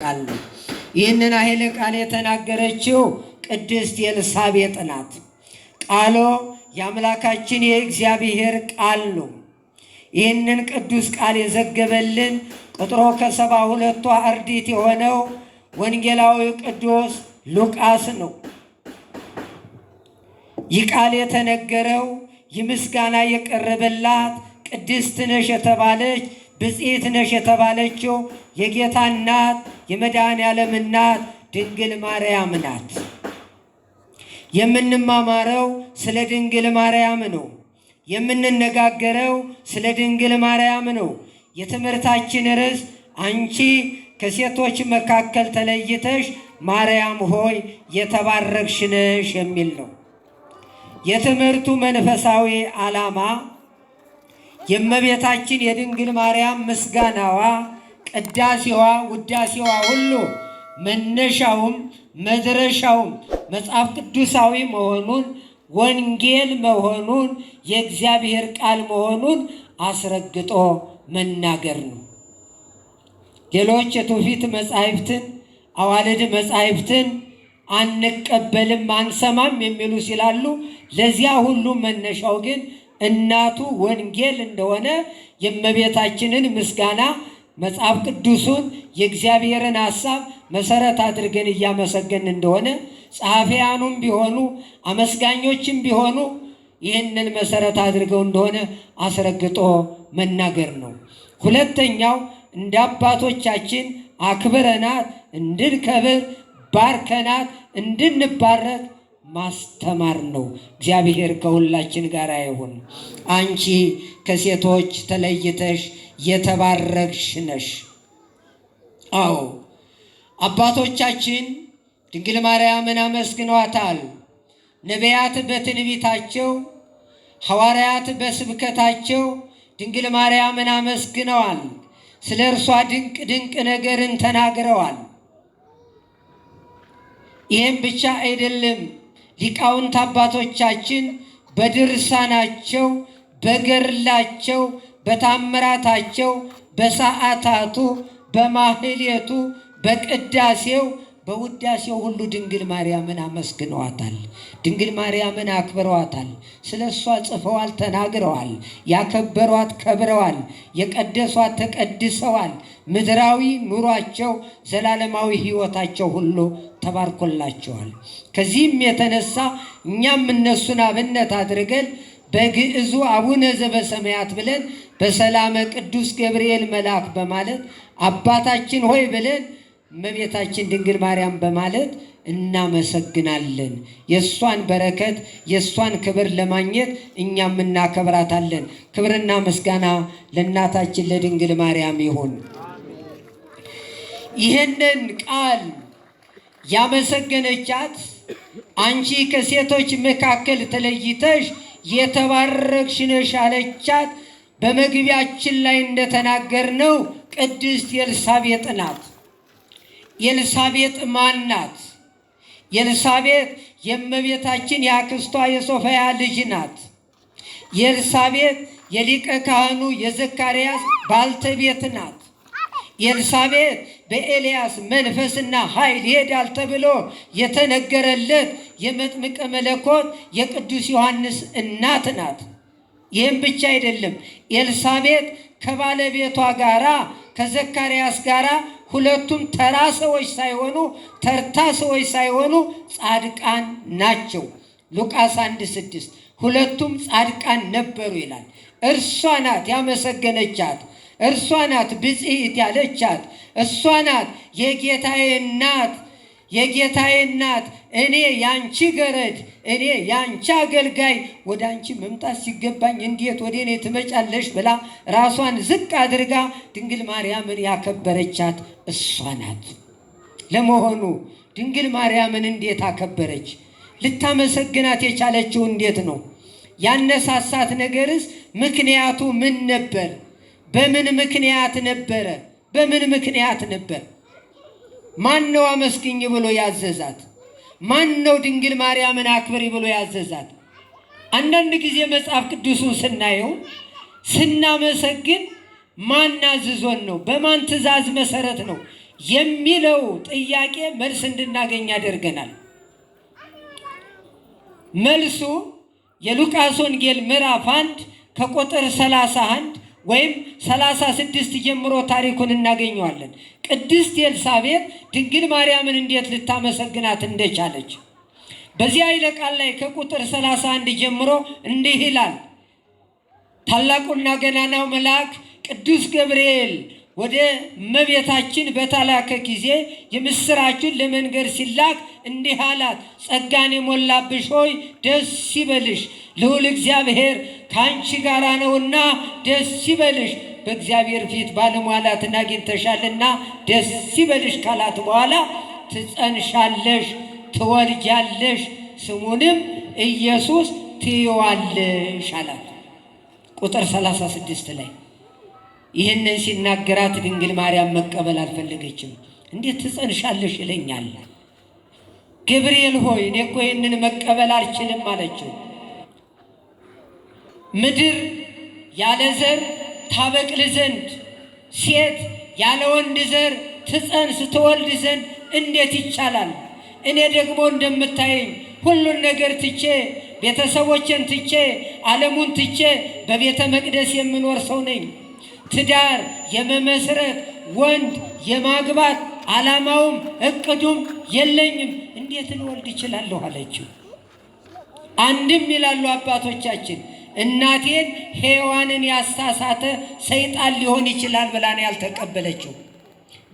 ቃል ነው። ይህንን ኃይለ ቃል የተናገረችው ቅድስት ኤልሳቤጥ ናት። ቃሎ የአምላካችን የእግዚአብሔር ቃል ነው። ይህንን ቅዱስ ቃል የዘገበልን ቁጥሮ ከ72ቱ አርድእት የሆነው ወንጌላዊ ቅዱስ ሉቃስ ነው። ይህ ቃል የተነገረው ይህ ምስጋና የቀረበላት ቅድስት ነሽ የተባለች ብፅዕት ነሽ የተባለችው የጌታ እናት የመድኃኔ ዓለም እናት ድንግል ማርያም ናት። የምንማማረው ስለ ድንግል ማርያም ነው። የምንነጋገረው ስለ ድንግል ማርያም ነው። የትምህርታችን ርዕስ አንቺ ከሴቶች መካከል ተለይተሽ ማርያም ሆይ የተባረክሽ ነሽ የሚል ነው። የትምህርቱ መንፈሳዊ ዓላማ የእመቤታችን የድንግል ማርያም ምስጋናዋ፣ ቅዳሴዋ፣ ውዳሴዋ ሁሉ መነሻውም መድረሻውም መጽሐፍ ቅዱሳዊ መሆኑን ወንጌል መሆኑን የእግዚአብሔር ቃል መሆኑን አስረግጦ መናገር ነው። ሌሎች የትውፊት መጻሕፍትን አዋልድ መጻሕፍትን አንቀበልም አንሰማም የሚሉ ሲላሉ፣ ለዚያ ሁሉ መነሻው ግን እናቱ ወንጌል እንደሆነ የእመቤታችንን ምስጋና መጽሐፍ ቅዱሱን የእግዚአብሔርን ሐሳብ መሰረት አድርገን እያመሰገን እንደሆነ ጸሐፊያኑም ቢሆኑ አመስጋኞችም ቢሆኑ ይህንን መሰረት አድርገው እንደሆነ አስረግጦ መናገር ነው። ሁለተኛው እንደ አባቶቻችን አክብረናት እንድንከብር ባርከናት እንድንባረክ ማስተማር ነው። እግዚአብሔር ከሁላችን ጋር ይሁን። አንቺ ከሴቶች ተለይተሽ የተባረክሽ ነሽ። አዎ አባቶቻችን ድንግል ማርያምን አመስግነዋታል። ነቢያት በትንቢታቸው፣ ሐዋርያት በስብከታቸው ድንግል ማርያምን አመስግነዋል። ስለ እርሷ ድንቅ ድንቅ ነገርን ተናግረዋል። ይህም ብቻ አይደለም። ሊቃውንት አባቶቻችን በድርሳናቸው፣ በገድላቸው፣ በታምራታቸው፣ በሰዓታቱ፣ በማህሌቱ፣ በቅዳሴው፣ በውዳሴው ሁሉ ድንግል ማርያምን አመስግነዋታል። ድንግል ማርያምን አክብረዋታል። ስለ እሷ ጽፈዋል፣ ተናግረዋል። ያከበሯት ከብረዋል፣ የቀደሷት ተቀድሰዋል። ምድራዊ ኑሯቸው ዘላለማዊ ሕይወታቸው ሁሉ ተባርኮላቸዋል። ከዚህም የተነሳ እኛም እነሱን አብነት አድርገን በግዕዙ አቡነ ዘበሰማያት ብለን በሰላመ ቅዱስ ገብርኤል መልአክ በማለት አባታችን ሆይ ብለን እመቤታችን ድንግል ማርያም በማለት እናመሰግናለን። የእሷን በረከት የእሷን ክብር ለማግኘት እኛም እናከብራታለን። ክብርና ምስጋና ለእናታችን ለድንግል ማርያም ይሁን። ይህንን ቃል ያመሰገነቻት አንቺ ከሴቶች መካከል ተለይተሽ የተባረክሽ ነሽ አለቻት። በመግቢያችን ላይ እንደተናገርነው ቅድስት ኤልሳቤጥ ናት። ኤልሳቤጥ ማን ናት? ኤልሳቤጥ የእመቤታችን የአክስቷ የሶፊያ ልጅ ናት። ኤልሳቤጥ የሊቀ ካህኑ የዘካርያስ ባልተቤት ናት። ኤልሳቤጥ በኤልያስ መንፈስና ኃይል ይሄዳል ተብሎ የተነገረለት የመጥምቀ መለኮት የቅዱስ ዮሐንስ እናት ናት። ይህም ብቻ አይደለም። ኤልሳቤጥ ከባለቤቷ ጋራ ከዘካርያስ ጋራ ሁለቱም ተራ ሰዎች ሳይሆኑ ተርታ ሰዎች ሳይሆኑ ጻድቃን ናቸው። ሉቃስ 1:6 ሁለቱም ጻድቃን ነበሩ ይላል። እርሷ ናት ያመሰገነቻት፣ እርሷ ናት ብፅዕት ያለቻት፣ እሷ ናት የጌታዬ እናት የጌታዬ እናት እኔ ያንቺ ገረድ እኔ ያንቺ አገልጋይ ወደ አንቺ መምጣት ሲገባኝ እንዴት ወደ እኔ ትመጫለሽ? ብላ ራሷን ዝቅ አድርጋ ድንግል ማርያምን ያከበረቻት እሷ ናት። ለመሆኑ ድንግል ማርያምን እንዴት አከበረች? ልታመሰግናት የቻለችው እንዴት ነው? ያነሳሳት ነገርስ ምክንያቱ ምን ነበር? በምን ምክንያት ነበረ? በምን ምክንያት ነበር? ማን ነው አመስግኝ ብሎ ያዘዛት? ማን ነው ድንግል ማርያምን አክብሪ ብሎ ያዘዛት? አንዳንድ ጊዜ መጽሐፍ ቅዱሱን ስናየው ስናመሰግን ማን አዝዞን ነው? በማን ትእዛዝ መሰረት ነው? የሚለው ጥያቄ መልስ እንድናገኝ ያደርገናል። መልሱ የሉቃስ ወንጌል ምዕራፍ 1 ከቁጥር 31 ወይም 36 ጀምሮ ታሪኩን እናገኘዋለን። ቅድስት ኤልሳቤጥ ድንግል ማርያምን እንዴት ልታመሰግናት እንደቻለች በዚህ ኃይለ ቃል ላይ ከቁጥር 31 ጀምሮ እንዲህ ይላል። ታላቁና ገናናው መልአክ ቅዱስ ገብርኤል ወደ እመቤታችን በተላከ ጊዜ የምስራችን ለመንገር ሲላክ እንዲህ አላት፣ ጸጋን የሞላብሽ ሆይ ደስ ይበልሽ፣ ልዑል እግዚአብሔር ከአንቺ ጋር ነውና ደስ ይበልሽ፣ በእግዚአብሔር ፊት ባለሟላትን አግኝተሻልና ደስ ይበልሽ ካላት በኋላ ትጸንሻለሽ፣ ትወልጃለሽ፣ ስሙንም ኢየሱስ ትይዋለሽ አላት። ቁጥር 36 ላይ ይህንን ሲናገራት ድንግል ማርያም መቀበል አልፈለገችም። እንዴት ትጸንሻለሽ ይለኛል ገብርኤል ሆይ እኔ እኮ ይህንን መቀበል አልችልም አለችው። ምድር ያለ ዘር ታበቅል ዘንድ ሴት ያለ ወንድ ዘር ትጸንስ ትወልድ ዘንድ እንዴት ይቻላል? እኔ ደግሞ እንደምታየኝ ሁሉን ነገር ትቼ ቤተሰቦችን ትቼ ዓለሙን ትቼ በቤተ መቅደስ የምኖር ሰው ነኝ። ትዳር የመመስረት ወንድ የማግባት ዓላማውም እቅዱም የለኝም። እንዴት ልወልድ እችላለሁ አለችው። አንድም ይላሉ አባቶቻችን እናቴን ሔዋንን ያሳሳተ ሰይጣን ሊሆን ይችላል ብላ ነው ያልተቀበለችው።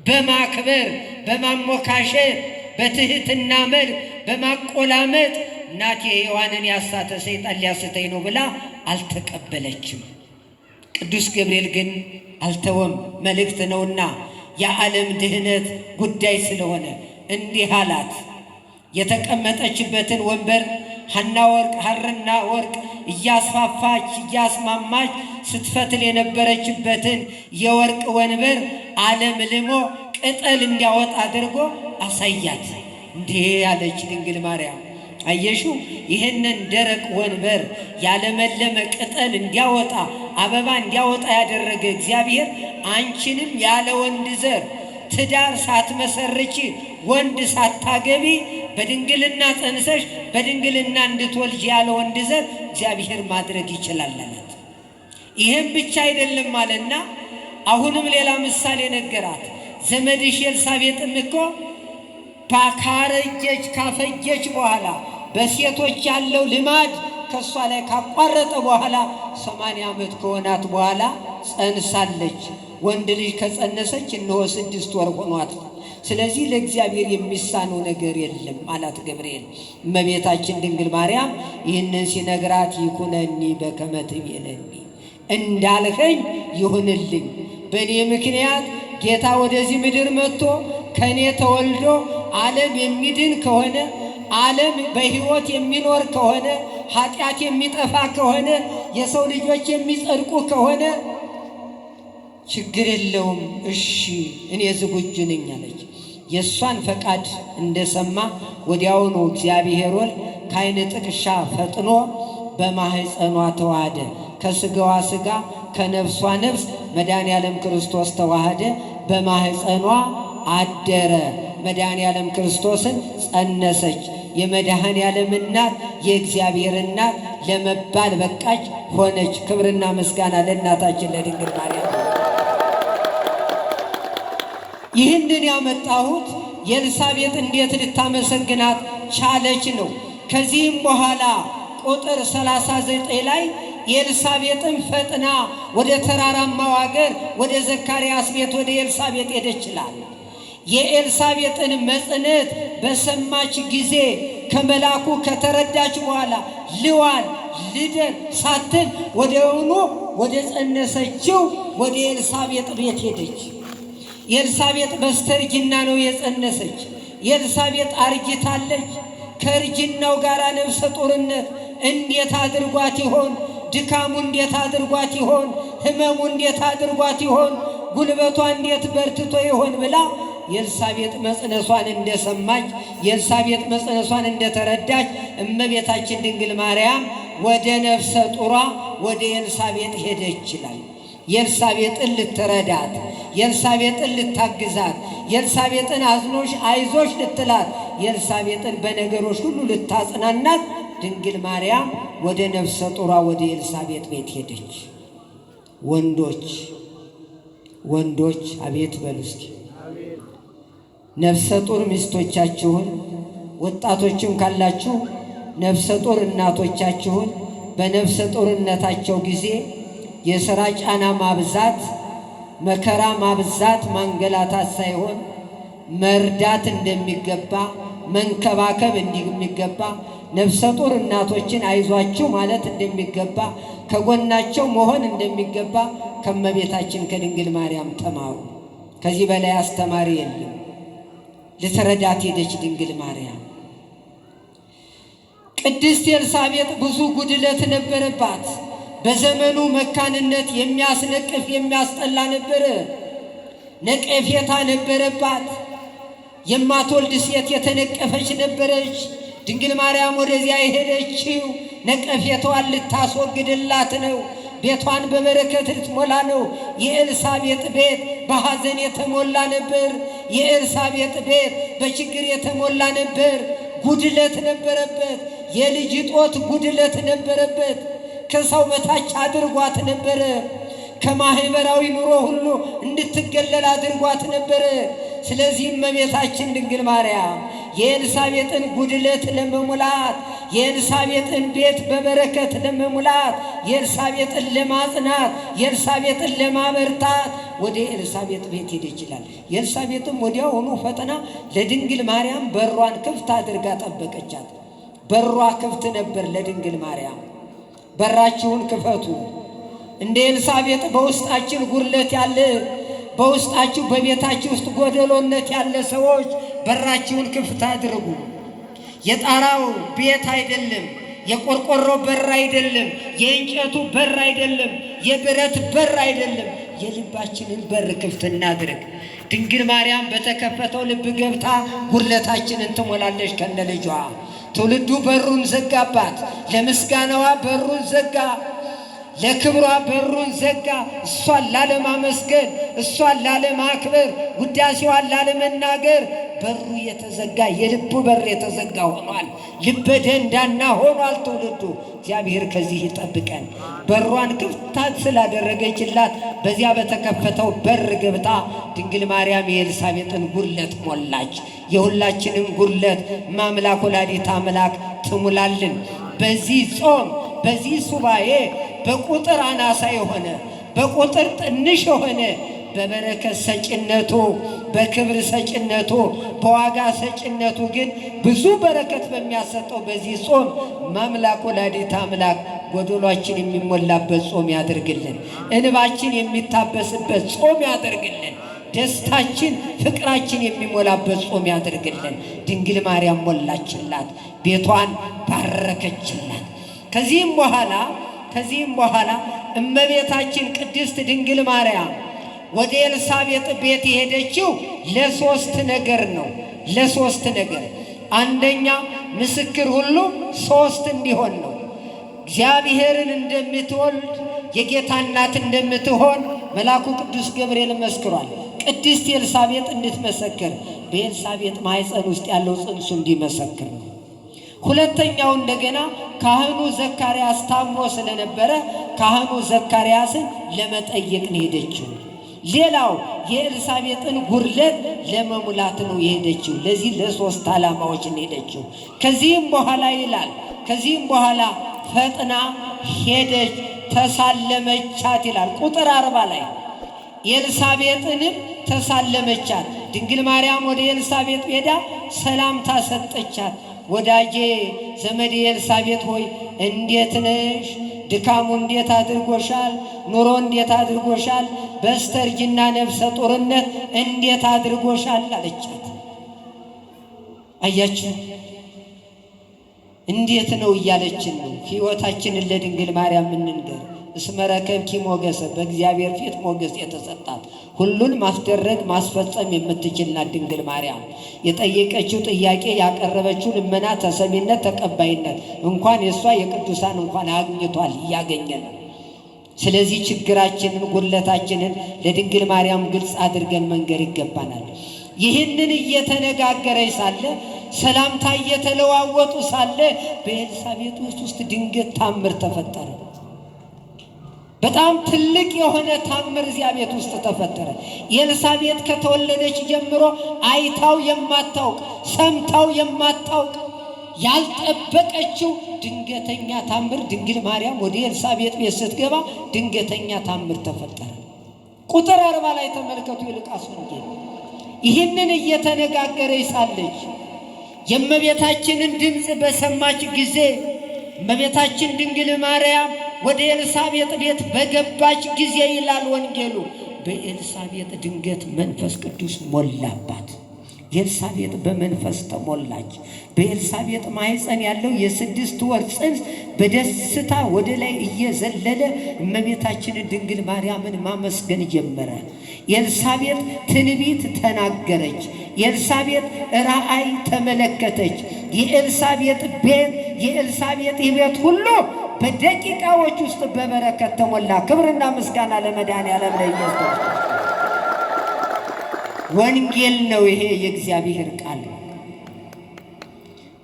በማክበር በማሞካሸት በትህትና መልክ በማቆላመጥ እናቴ ሔዋንን ያሳተ ሰይጣን ሊያስተኝ ነው ብላ አልተቀበለችም። ቅዱስ ገብርኤል ግን አልተወም፣ መልእክት ነውና የዓለም ድህነት ጉዳይ ስለሆነ እንዲህ አላት። የተቀመጠችበትን ወንበር ሐና ወርቅ ሐርና ወርቅ እያስፋፋች እያስማማች ስትፈትል የነበረችበትን የወርቅ ወንበር ዓለም ልሞ ቅጠል እንዲያወጣ አድርጎ አሳያት። እንዲህ ያለች ድንግል ማርያም አየሹ፣ ይህንን ደረቅ ወንበር ያለመለመ ቅጠል እንዲያወጣ አበባ እንዲያወጣ ያደረገ እግዚአብሔር አንቺንም ያለ ወንድ ዘር ትዳር ሳትመሰርቺ ወንድ ሳታገቢ በድንግልና ጸንሰሽ በድንግልና እንድትወልጅ ያለ ወንድ ዘር እግዚአብሔር ማድረግ ይችላል አላት። ይህም ብቻ አይደለም አለና አሁንም ሌላ ምሳሌ ነገራት። ዘመድሽ ኤልሳቤጥም እኮ ካረጀች ካፈጀች በኋላ በሴቶች ያለው ልማድ ከእሷ ላይ ካቋረጠ በኋላ 80 ዓመት ከሆናት በኋላ ጸንሳለች። ወንድ ልጅ ከጸነሰች እነሆ 6 ወር ሆኗት። ስለዚህ ለእግዚአብሔር የሚሳነው ነገር የለም አላት ገብርኤል። እመቤታችን ድንግል ማርያም ይህንን ሲነግራት ይኩነኒ በከመ ትቤለኒ፣ እንዳልኸኝ ይሁንልኝ፣ በእኔ ምክንያት ጌታ ወደዚህ ምድር መጥቶ ከእኔ ተወልዶ ዓለም የሚድን ከሆነ፣ ዓለም በሕይወት የሚኖር ከሆነ፣ ኃጢአት የሚጠፋ ከሆነ፣ የሰው ልጆች የሚጸድቁ ከሆነ ችግር የለውም፣ እሺ እኔ ዝግጁ ነኝ አለች። የእሷን ፈቃድ እንደሰማ ወዲያውኑ እግዚአብሔር ወልድ ከዓይነ ጥቅሻ ፈጥኖ በማህፀኗ ተዋሃደ። ከስጋዋ ስጋ ከነፍሷ ነፍስ መድኃኔዓለም ክርስቶስ ተዋሃደ፣ በማህፀኗ አደረ። መድኃኔዓለም ክርስቶስን ጸነሰች። የመድኃኔዓለም እናት የእግዚአብሔር እናት ለመባል በቃች ሆነች። ክብርና ምስጋና ለእናታችን ለድንግል ማርያም። ይህንን ያመጣሁት የኤልሳቤጥ እንዴት ልታመሰግናት ቻለች ነው። ከዚህም በኋላ ቁጥር 39 ላይ ኤልሳቤጥም ፈጥና ወደ ተራራማው አገር ወደ ዘካርያስ ቤት ወደ ኤልሳቤጥ ሄደች ይላል። የኤልሳቤጥን መጽነት በሰማች ጊዜ ከመላኩ ከተረዳች በኋላ ልዋል ልደር ሳትል ወዲያውኑ ወደ ጸነሰችው ወደ ኤልሳቤጥ ቤት ሄደች። ኤልሳቤጥ በስተርጅና ነው የጸነሰች። ኤልሳቤጥ አርጅታለች። ከእርጅናው ጋር ነፍሰ ጡርነት እንዴት አድርጓት ይሆን? ድካሙ እንዴት አድርጓት ይሆን? ሕመሙ እንዴት አድርጓት ይሆን? ጉልበቷ እንዴት በርትቶ ይሆን ብላ የኤልሳቤጥ መጽነሷን እንደሰማች የኤልሳቤጥ መጽነሷን እንደተረዳች እመቤታችን ድንግል ማርያም ወደ ነፍሰ ጡሯ ወደ ኤልሳቤጥ ሄደች ይላል። ኤልሳቤጥን ልትረዳት የኤልሳቤጥን ልታግዛት፣ የኤልሳቤጥን አዝኖሽ አይዞሽ ልትላት፣ የኤልሳቤጥን በነገሮች ሁሉ ልታጽናናት ድንግል ማርያም ወደ ነፍሰ ጡሯ ወደ ኤልሳቤጥ ቤት ሄደች። ወንዶች ወንዶች አቤት በሉ እስኪ። ነፍሰ ጡር ሚስቶቻችሁን፣ ወጣቶችም ካላችሁ ነፍሰ ጡር እናቶቻችሁን በነፍሰ ጡርነታቸው ጊዜ የሥራ ጫና ማብዛት፣ መከራ ማብዛት፣ ማንገላታት ሳይሆን መርዳት እንደሚገባ፣ መንከባከብ እንደሚገባ፣ ነፍሰ ጡር እናቶችን አይዟችሁ ማለት እንደሚገባ፣ ከጎናቸው መሆን እንደሚገባ ከእመቤታችን ከድንግል ማርያም ተማሩ። ከዚህ በላይ አስተማሪ የለም። ልትረዳት ሄደች ድንግል ማርያም። ቅድስት ኤልሳቤጥ ብዙ ጉድለት ነበረባት። በዘመኑ መካንነት የሚያስነቅፍ የሚያስጠላ ነበረ። ነቀፌታ ነበረባት። የማትወልድ ሴት የተነቀፈች ነበረች። ድንግል ማርያም ወደዚያ የሄደችው ነቀፌታዋን ልታስወግድላት ነው። ቤቷን በበረከት ልትሞላ ነው። የኤልሳቤጥ ቤት በሐዘን የተሞላ ነበር። የኤልሳቤጥ ቤት በችግር የተሞላ ነበር። ጉድለት ነበረበት። የልጅ ጦት ጉድለት ነበረበት። ከሰው በታች አድርጓት ነበረ። ከማህበራዊ ኑሮ ሁሉ እንድትገለል አድርጓት ነበረ። ስለዚህ እመቤታችን ድንግል ማርያም የኤልሳቤጥን ጉድለት ለመሙላት፣ የኤልሳቤጥን ቤት በበረከት ለመሙላት፣ የኤልሳቤጥን ለማጽናት፣ የኤልሳቤጥን ለማበርታት ወደ ኤልሳቤጥ ቤት ሄደ ይችላል። ኤልሳቤጥም ወዲያውኑ ፈጥና ለድንግል ማርያም በሯን ክፍት አድርጋ ጠበቀቻት። በሯ ክፍት ነበር ለድንግል ማርያም። በራችሁን ክፈቱ። እንደ ኤልሳቤጥ በውስጣችን ጉድለት ያለ፣ በውስጣችሁ በቤታችሁ ውስጥ ጎደሎነት ያለ ሰዎች በራችሁን ክፍት አድርጉ። የጣራው ቤት አይደለም፣ የቆርቆሮ በር አይደለም፣ የእንጨቱ በር አይደለም፣ የብረት በር አይደለም። የልባችንን በር ክፍት እናድርግ። ድንግል ማርያም በተከፈተው ልብ ገብታ ጉድለታችንን ትሞላለች ከነ ልጇ። ትውልዱ በሩን ዘጋባት። ለምስጋናዋ በሩን ዘጋ፣ ለክብሯ በሩን ዘጋ። እሷን ላለማመስገን፣ እሷን ላለማክበር፣ ውዳሴዋን ላለመናገር በሩ የተዘጋ፣ የልቡ በር የተዘጋ ሆኗል። ልበ ደንዳና ሆኗል ትውልዱ። እግዚአብሔር ከዚህ ይጠብቀን። በሯን ክፍታት ስላደረገችላት በዚያ በተከፈተው በር ገብታ ድንግል ማርያም የኤልሳቤጥን ጉድለት ሞላች። የሁላችንም ጉድለት ማምላክ ወላዲተ አምላክ ትሙላልን። በዚህ ጾም በዚህ ሱባኤ በቁጥር አናሳ የሆነ፣ በቁጥር ትንሽ የሆነ፣ በበረከት ሰጭነቱ፣ በክብር ሰጭነቱ፣ በዋጋ ሰጭነቱ ግን ብዙ በረከት በሚያሰጠው በዚህ ጾም ማምላክ ወላዲተ አምላክ ጎደሏችን የሚሞላበት ጾም ያደርግልን። እንባችን የሚታበስበት ጾም ያደርግልን። ደስታችን ፍቅራችን የሚሞላበት ጾም ያደርግልን። ድንግል ማርያም ሞላችላት፣ ቤቷን ባረከችላት። ከዚህም በኋላ እመቤታችን ቅድስት ድንግል ማርያም ወደ ኤልሳቤጥ ቤት የሄደችው ለሶስት ነገር ነው። ለሶስት ነገር። አንደኛ ምስክር ሁሉ ሶስት እንዲሆን ነው። እግዚአብሔርን እንደምትወልድ፣ የጌታ እናት እንደምትሆን መልአኩ ቅዱስ ገብርኤል መስክሯል። ቅድስት ኤልሳቤጥ እንድትመሰክር በኤልሳቤጥ ማኅፀን ውስጥ ያለው ጽንሱ እንዲመሰክር ነው። ሁለተኛው እንደገና ካህኑ ዘካርያስ ታሞ ስለነበረ ካህኑ ዘካርያስን ለመጠየቅ ነው የሄደችው። ሌላው የኤልሳቤጥን ጉድለት ለመሙላት ነው የሄደችው። ለዚህ ለሶስት ዓላማዎች ነው የሄደችው። ከዚህም በኋላ ይላል፣ ከዚህም በኋላ ፈጥና ሄደች ተሳለመቻት ይላል ቁጥር 40 ላይ። ኤልሳቤጥንም ተሳለመቻት። ድንግል ማርያም ወደ ኤልሳቤጥ ሄዳ ሰላምታ ሰጠቻት። ወዳጄ ዘመዴ ኤልሳቤጥ ሆይ እንዴት ነሽ? ድካሙ እንዴት አድርጎሻል? ኑሮ እንዴት አድርጎሻል? በስተርጅና ነፍሰ ጡርነት እንዴት አድርጎሻል አለቻት። አያችሁ፣ እንዴት ነው እያለችን ነው። ሕይወታችንን ለድንግል ማርያም እንንገር። እስመ ረከብኪ ሞገሰ፣ በእግዚአብሔር ፊት ሞገስ የተሰጣት፣ ሁሉን ማስደረግ ማስፈጸም የምትችል ናት ድንግል ማርያም። የጠየቀችው ጥያቄ፣ ያቀረበችው ልመና ተሰሚነት፣ ተቀባይነት እንኳን የእሷ የቅዱሳን እንኳን አግኝቷል፣ እያገኘ ነው። ስለዚህ ችግራችንን፣ ጉድለታችንን ለድንግል ማርያም ግልጽ አድርገን መንገር ይገባናል። ይህንን እየተነጋገረች ሳለ፣ ሰላምታ እየተለዋወጡ ሳለ በኤልሳቤጥ ውስጥ ድንገት ታምር ተፈጠረ። በጣም ትልቅ የሆነ ታምር እዚያ ቤት ውስጥ ተፈጠረ። ኤልሳቤጥ ከተወለደች ጀምሮ አይታው የማታውቅ፣ ሰምታው የማታውቅ፣ ያልጠበቀችው ድንገተኛ ታምር፣ ድንግል ማርያም ወደ ኤልሳቤጥ ቤት ስትገባ ድንገተኛ ታምር ተፈጠረ። ቁጥር 40 ላይ ተመልከቱ የሉቃስ ወንጌል። ይህንን እየተነጋገረች ሳለች የእመቤታችንን ድምፅ በሰማች ጊዜ፣ እመቤታችን ድንግል ማርያም ወደ ኤልሳቤጥ ቤት በገባች ጊዜ ይላል ወንጌሉ፣ በኤልሳቤጥ ድንገት መንፈስ ቅዱስ ሞላባት። ኤልሳቤጥ በመንፈስ ተሞላች። በኤልሳቤጥ ማኅፀን ያለው የ6 ወር ጽንስ በደስታ ወደ ላይ እየዘለለ እመቤታችንን ድንግል ማርያምን ማመስገን ጀመረ። ኤልሳቤጥ ትንቢት ተናገረች። ኤልሳቤጥ ራእይ ተመለከተች። የኤልሳቤጥ ቤት፣ የኤልሳቤጥ ቤት ሁሉ በደቂቃዎች ውስጥ በበረከት ተሞላ። ክብርና ምስጋና ለመድኃኔዓለም ለኢየሱስ ክርስቶስ። ወንጌል ነው ይሄ፣ የእግዚአብሔር ቃል ነው።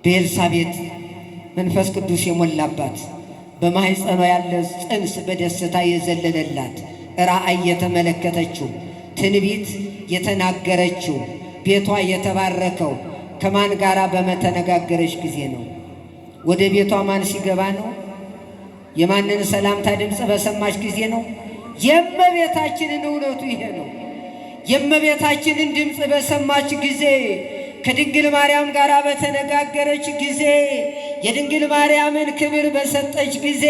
በኤልሳቤጥ መንፈስ ቅዱስ የሞላባት፣ በማህፀኗ ያለ ጽንስ በደስታ የዘለለላት፣ ራእይ የተመለከተችው፣ ትንቢት የተናገረችው፣ ቤቷ የተባረከው ከማን ጋራ በመተነጋገረች ጊዜ ነው? ወደ ቤቷ ማን ሲገባ ነው? የማንን ሰላምታ ድምፅ በሰማች ጊዜ ነው? የእመቤታችንን፣ እውነቱ ይሄ ነው። የእመቤታችንን ድምፅ በሰማች ጊዜ፣ ከድንግል ማርያም ጋር በተነጋገረች ጊዜ፣ የድንግል ማርያምን ክብር በሰጠች ጊዜ፣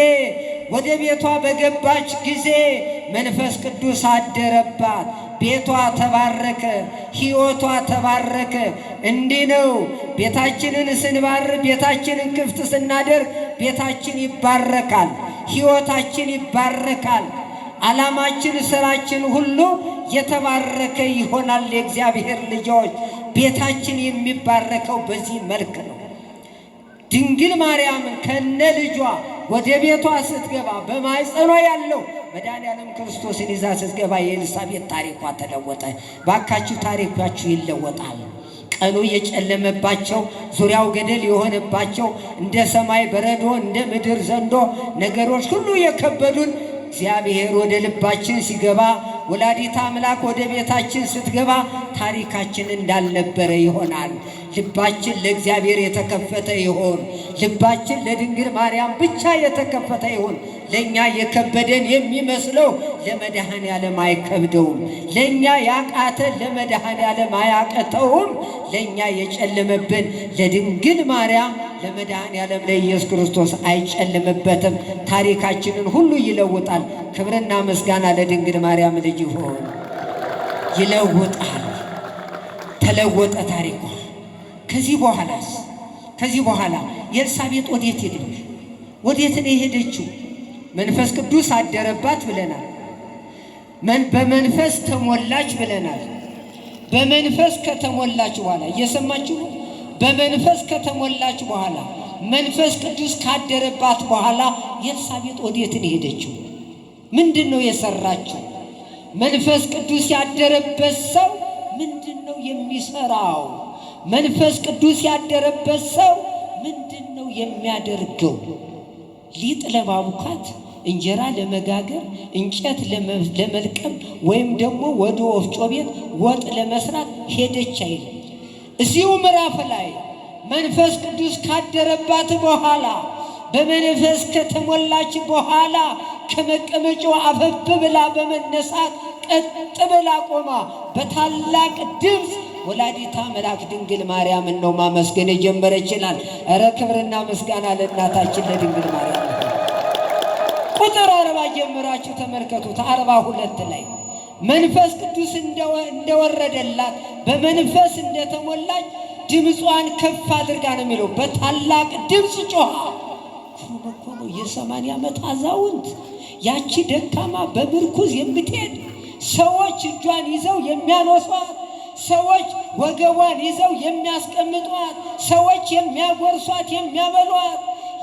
ወደ ቤቷ በገባች ጊዜ መንፈስ ቅዱስ አደረባት። ቤቷ ተባረከ፣ ሕይወቷ ተባረከ። እንዲህ ነው፣ ቤታችንን ስንባርክ፣ ቤታችንን ክፍት ስናደርግ ቤታችን ይባረካል፣ ሕይወታችን ይባረካል። ዓላማችን፣ ስራችን ሁሉ የተባረከ ይሆናል። የእግዚአብሔር ልጆች፣ ቤታችን የሚባረከው በዚህ መልክ ነው። ድንግል ማርያምን ከነ ልጇ ወደ ቤቷ ስትገባ፣ በማኅፀኗ ያለው መድኃኔዓለም ክርስቶስን ይዛ ስትገባ የኤልሳቤጥ ታሪኳ ተለወጠ። ባካችሁ ታሪካችሁ ይለወጣል። ቀኑ የጨለመባቸው፣ ዙሪያው ገደል የሆነባቸው፣ እንደ ሰማይ በረዶ እንደ ምድር ዘንዶ ነገሮች ሁሉ የከበዱን፣ እግዚአብሔር ወደ ልባችን ሲገባ፣ ወላዲተ አምላክ ወደ ቤታችን ስትገባ ታሪካችን እንዳልነበረ ይሆናል። ልባችን ለእግዚአብሔር የተከፈተ ይሆን። ልባችን ለድንግል ማርያም ብቻ የተከፈተ ይሆን። ለእኛ የከበደን የሚመስለው ለመድኃኔ ዓለም አይከብደውም። ለእኛ ያቃተን ለመድኃኔ ዓለም አያቅተውም። ለእኛ የጨለመብን ለድንግል ማርያም፣ ለመድኃኔ ዓለም ለኢየሱስ ክርስቶስ አይጨልምበትም። ታሪካችንን ሁሉ ይለውጣል። ክብርና ምስጋና ለድንግል ማርያም ልጅ ይሁን። ይለውጣል። ተለወጠ ታሪኳ። ከዚህ በኋላስ? ከዚህ በኋላ ኤልሳቤጥ ወዴት ሄደች? ወዴት ነው የሄደችው? መንፈስ ቅዱስ አደረባት ብለናል። በመንፈስ ተሞላች ብለናል። በመንፈስ ከተሞላች በኋላ፣ እየሰማችሁ ነው። በመንፈስ ከተሞላች በኋላ፣ መንፈስ ቅዱስ ካደረባት በኋላ ኤልሳቤጥ ወዴት ነው የሄደችው? ምንድን ነው የሰራችው? መንፈስ ቅዱስ ያደረበት ሰው ምንድን ነው የሚሰራው? መንፈስ ቅዱስ ያደረበት ሰው ምንድን ነው የሚያደርገው? ሊጥ ለማቡካት፣ እንጀራ ለመጋገር፣ እንጨት ለመልቀም ወይም ደግሞ ወደ ወፍጮ ቤት ወጥ ለመስራት ሄደች አይልም። እዚሁ ምዕራፍ ላይ መንፈስ ቅዱስ ካደረባት በኋላ፣ በመንፈስ ከተሞላች በኋላ ከመቀመጫው አፈፍ ብላ በመነሳት ቀጥ ብላ ቆማ በታላቅ ድምፅ ወላዲታ አምላክ ድንግል ማርያምን ነው ማመስገን የጀመረች ይላል። እረ ክብርና ምስጋና ለእናታችን ለድንግል ማርያም። ቁጥር 40 ጀምራችሁ ተመልከቱት። 42 ላይ መንፈስ ቅዱስ እንደወረደላት፣ በመንፈስ እንደተሞላች ድምጿን ከፍ አድርጋ ነው የሚለው። በታላቅ ድምፅ ጮኻ። ግሩም እኮ ነው። የ80 ዓመት አዛውንት፣ ያቺ ደካማ በምርኩዝ የምትሄድ፣ ሰዎች እጇን ይዘው የሚያነሷት፣ ሰዎች ወገቧን ይዘው የሚያስቀምጧት፣ ሰዎች የሚያጎርሷት፣ የሚያበሏት፣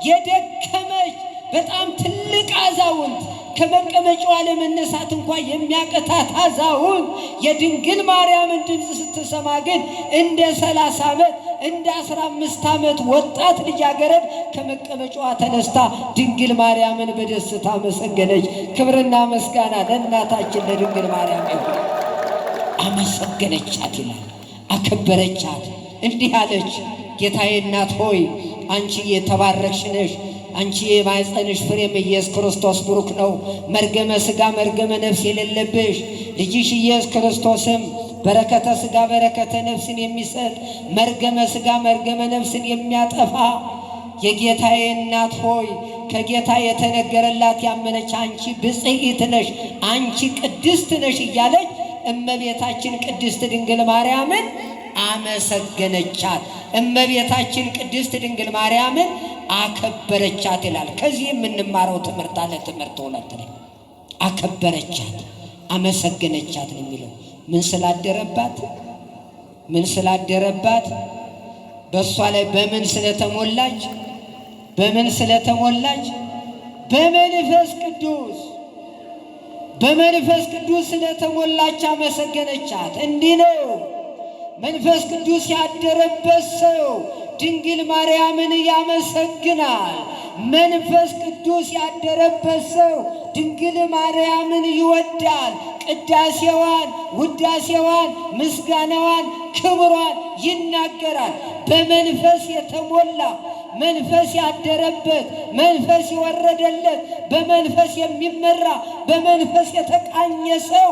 የደከመች በጣም ትልቅ አዛውንት ከመቀመጫዋ ለመነሳት እንኳ የሚያቅታት አዛውንት የድንግል ማርያምን ድምፅ ስትሰማ ግን እንደ 30 ዓመት፣ እንደ 15 ዓመት ወጣት ልጃገረድ ከመቀመጫዋ ተነስታ ድንግል ማርያምን በደስታ አመሰገነች። ክብርና ምስጋና ለእናታችን ለድንግል ማርያም ይሁን። አመሰገነቻት ይላል፣ አከበረቻት። እንዲህ አለች፣ ጌታዬ እናት ሆይ፣ አንቺ የተባረክሽ ነሽ። አንቺ የማኅፀንሽ ፍሬም ኢየሱስ ክርስቶስ ብሩክ ነው። መርገመ ሥጋ መርገመ ነፍስ የሌለብሽ፣ ልጅሽ ኢየሱስ ክርስቶስም በረከተ ሥጋ በረከተ ነፍስን የሚሰጥ፣ መርገመ ሥጋ መርገመ ነፍስን የሚያጠፋ፣ የጌታዬ እናት ሆይ፣ ከጌታ የተነገረላት ያመነች አንቺ ብፅዕት ነሽ፣ አንቺ ቅድስት ነሽ እያለች እመቤታችን ቅድስት ድንግል ማርያምን አመሰገነቻት። እመቤታችን ቅድስት ድንግል ማርያምን አከበረቻት ይላል። ከዚህ የምንማረው ትምህርት አለ። ትምህርት 2 ላይ አከበረቻት፣ አመሰገነቻት ነው የሚለው። ምን ስላደረባት? ምን ስላደረባት? በእሷ ላይ በምን ስለተሞላች? በምን ስለተሞላች? በመንፈስ ቅዱስ። በመንፈስ ቅዱስ ስለተሞላች አመሰገነቻት። እንዲህ ነው፣ መንፈስ ቅዱስ ያደረበት ሰው ድንግል ማርያምን ያመሰግናል። መንፈስ ቅዱስ ያደረበት ሰው ድንግል ማርያምን ይወዳል። ቅዳሴዋን፣ ውዳሴዋን፣ ምስጋናዋን፣ ክብሯን ይናገራል። በመንፈስ የተሞላ፣ መንፈስ ያደረበት፣ መንፈስ የወረደለት፣ በመንፈስ የሚመራ፣ በመንፈስ የተቃኘ ሰው፣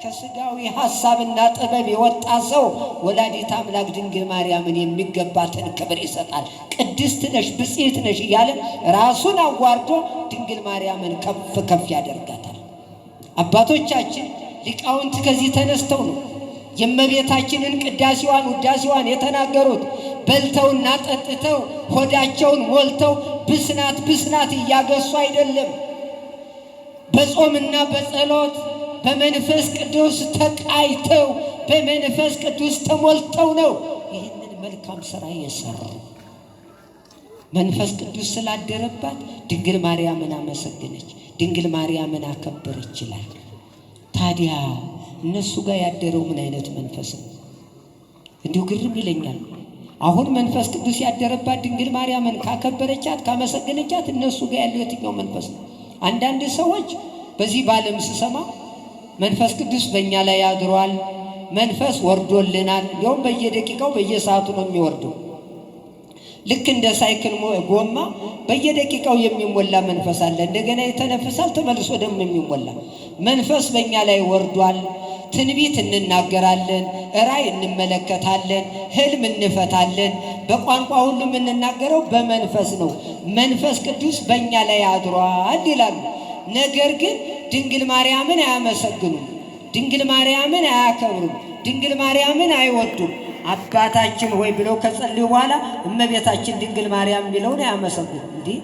ከስጋዊ ሐሳብና ጥበብ የወጣ ሰው ወላዲተ አምላክ ድንግል ማርያምን የሚገባትን ክብር ይሰጣል። ቅድስት ነሽ፣ ብፅዕት ነሽ እያለ ራሱን አዋርዶ ድንግል ማርያምን ከፍ ከፍ ያደርጋታል። አባቶቻችን ሊቃውንት ከዚህ ተነስተው ነው የእመቤታችንን ቅዳሴዋን ውዳሴዋን የተናገሩት። በልተውና ጠጥተው ሆዳቸውን ሞልተው ብስናት ብስናት እያገሱ አይደለም። በጾምና በጸሎት በመንፈስ ቅዱስ ተቃይተው በመንፈስ ቅዱስ ተሞልተው ነው ይህንን መልካም ስራ የሰሩ። መንፈስ ቅዱስ ስላደረባት ድንግል ማርያምን አመሰገነች፣ ድንግል ማርያምን አከበረች ይላል። ታዲያ እነሱ ጋር ያደረው ምን አይነት መንፈስ ነው? እንዲሁ ግርም ይለኛል። አሁን መንፈስ ቅዱስ ያደረባት ድንግል ማርያምን ካከበረቻት፣ ካመሰገነቻት እነሱ ጋር ያለው የትኛው መንፈስ ነው? አንዳንድ ሰዎች በዚህ በዓለም ስሰማ መንፈስ ቅዱስ በእኛ ላይ አድሯል፣ መንፈስ ወርዶልናል። እንዲያውም በየደቂቃው በየሰዓቱ ነው የሚወርደው። ልክ እንደ ሳይክል ጎማ በየደቂቃው የሚሞላ መንፈስ አለ። እንደገና የተነፍሳል፣ ተመልሶ ደግሞ የሚሞላ መንፈስ በእኛ ላይ ወርዷል። ትንቢት እንናገራለን፣ ራእይ እንመለከታለን፣ ህልም እንፈታለን። በቋንቋ ሁሉ የምንናገረው በመንፈስ ነው። መንፈስ ቅዱስ በእኛ ላይ አድሯል ይላሉ። ነገር ግን ድንግል ማርያምን አያመሰግኑም። ድንግል ማርያምን አያከብሩም። ድንግል ማርያምን አይወዱም። አባታችን ሆይ ብለው ከጸልዩ በኋላ እመቤታችን ድንግል ማርያም የሚለውን አያመሰግኑም። እንዲህ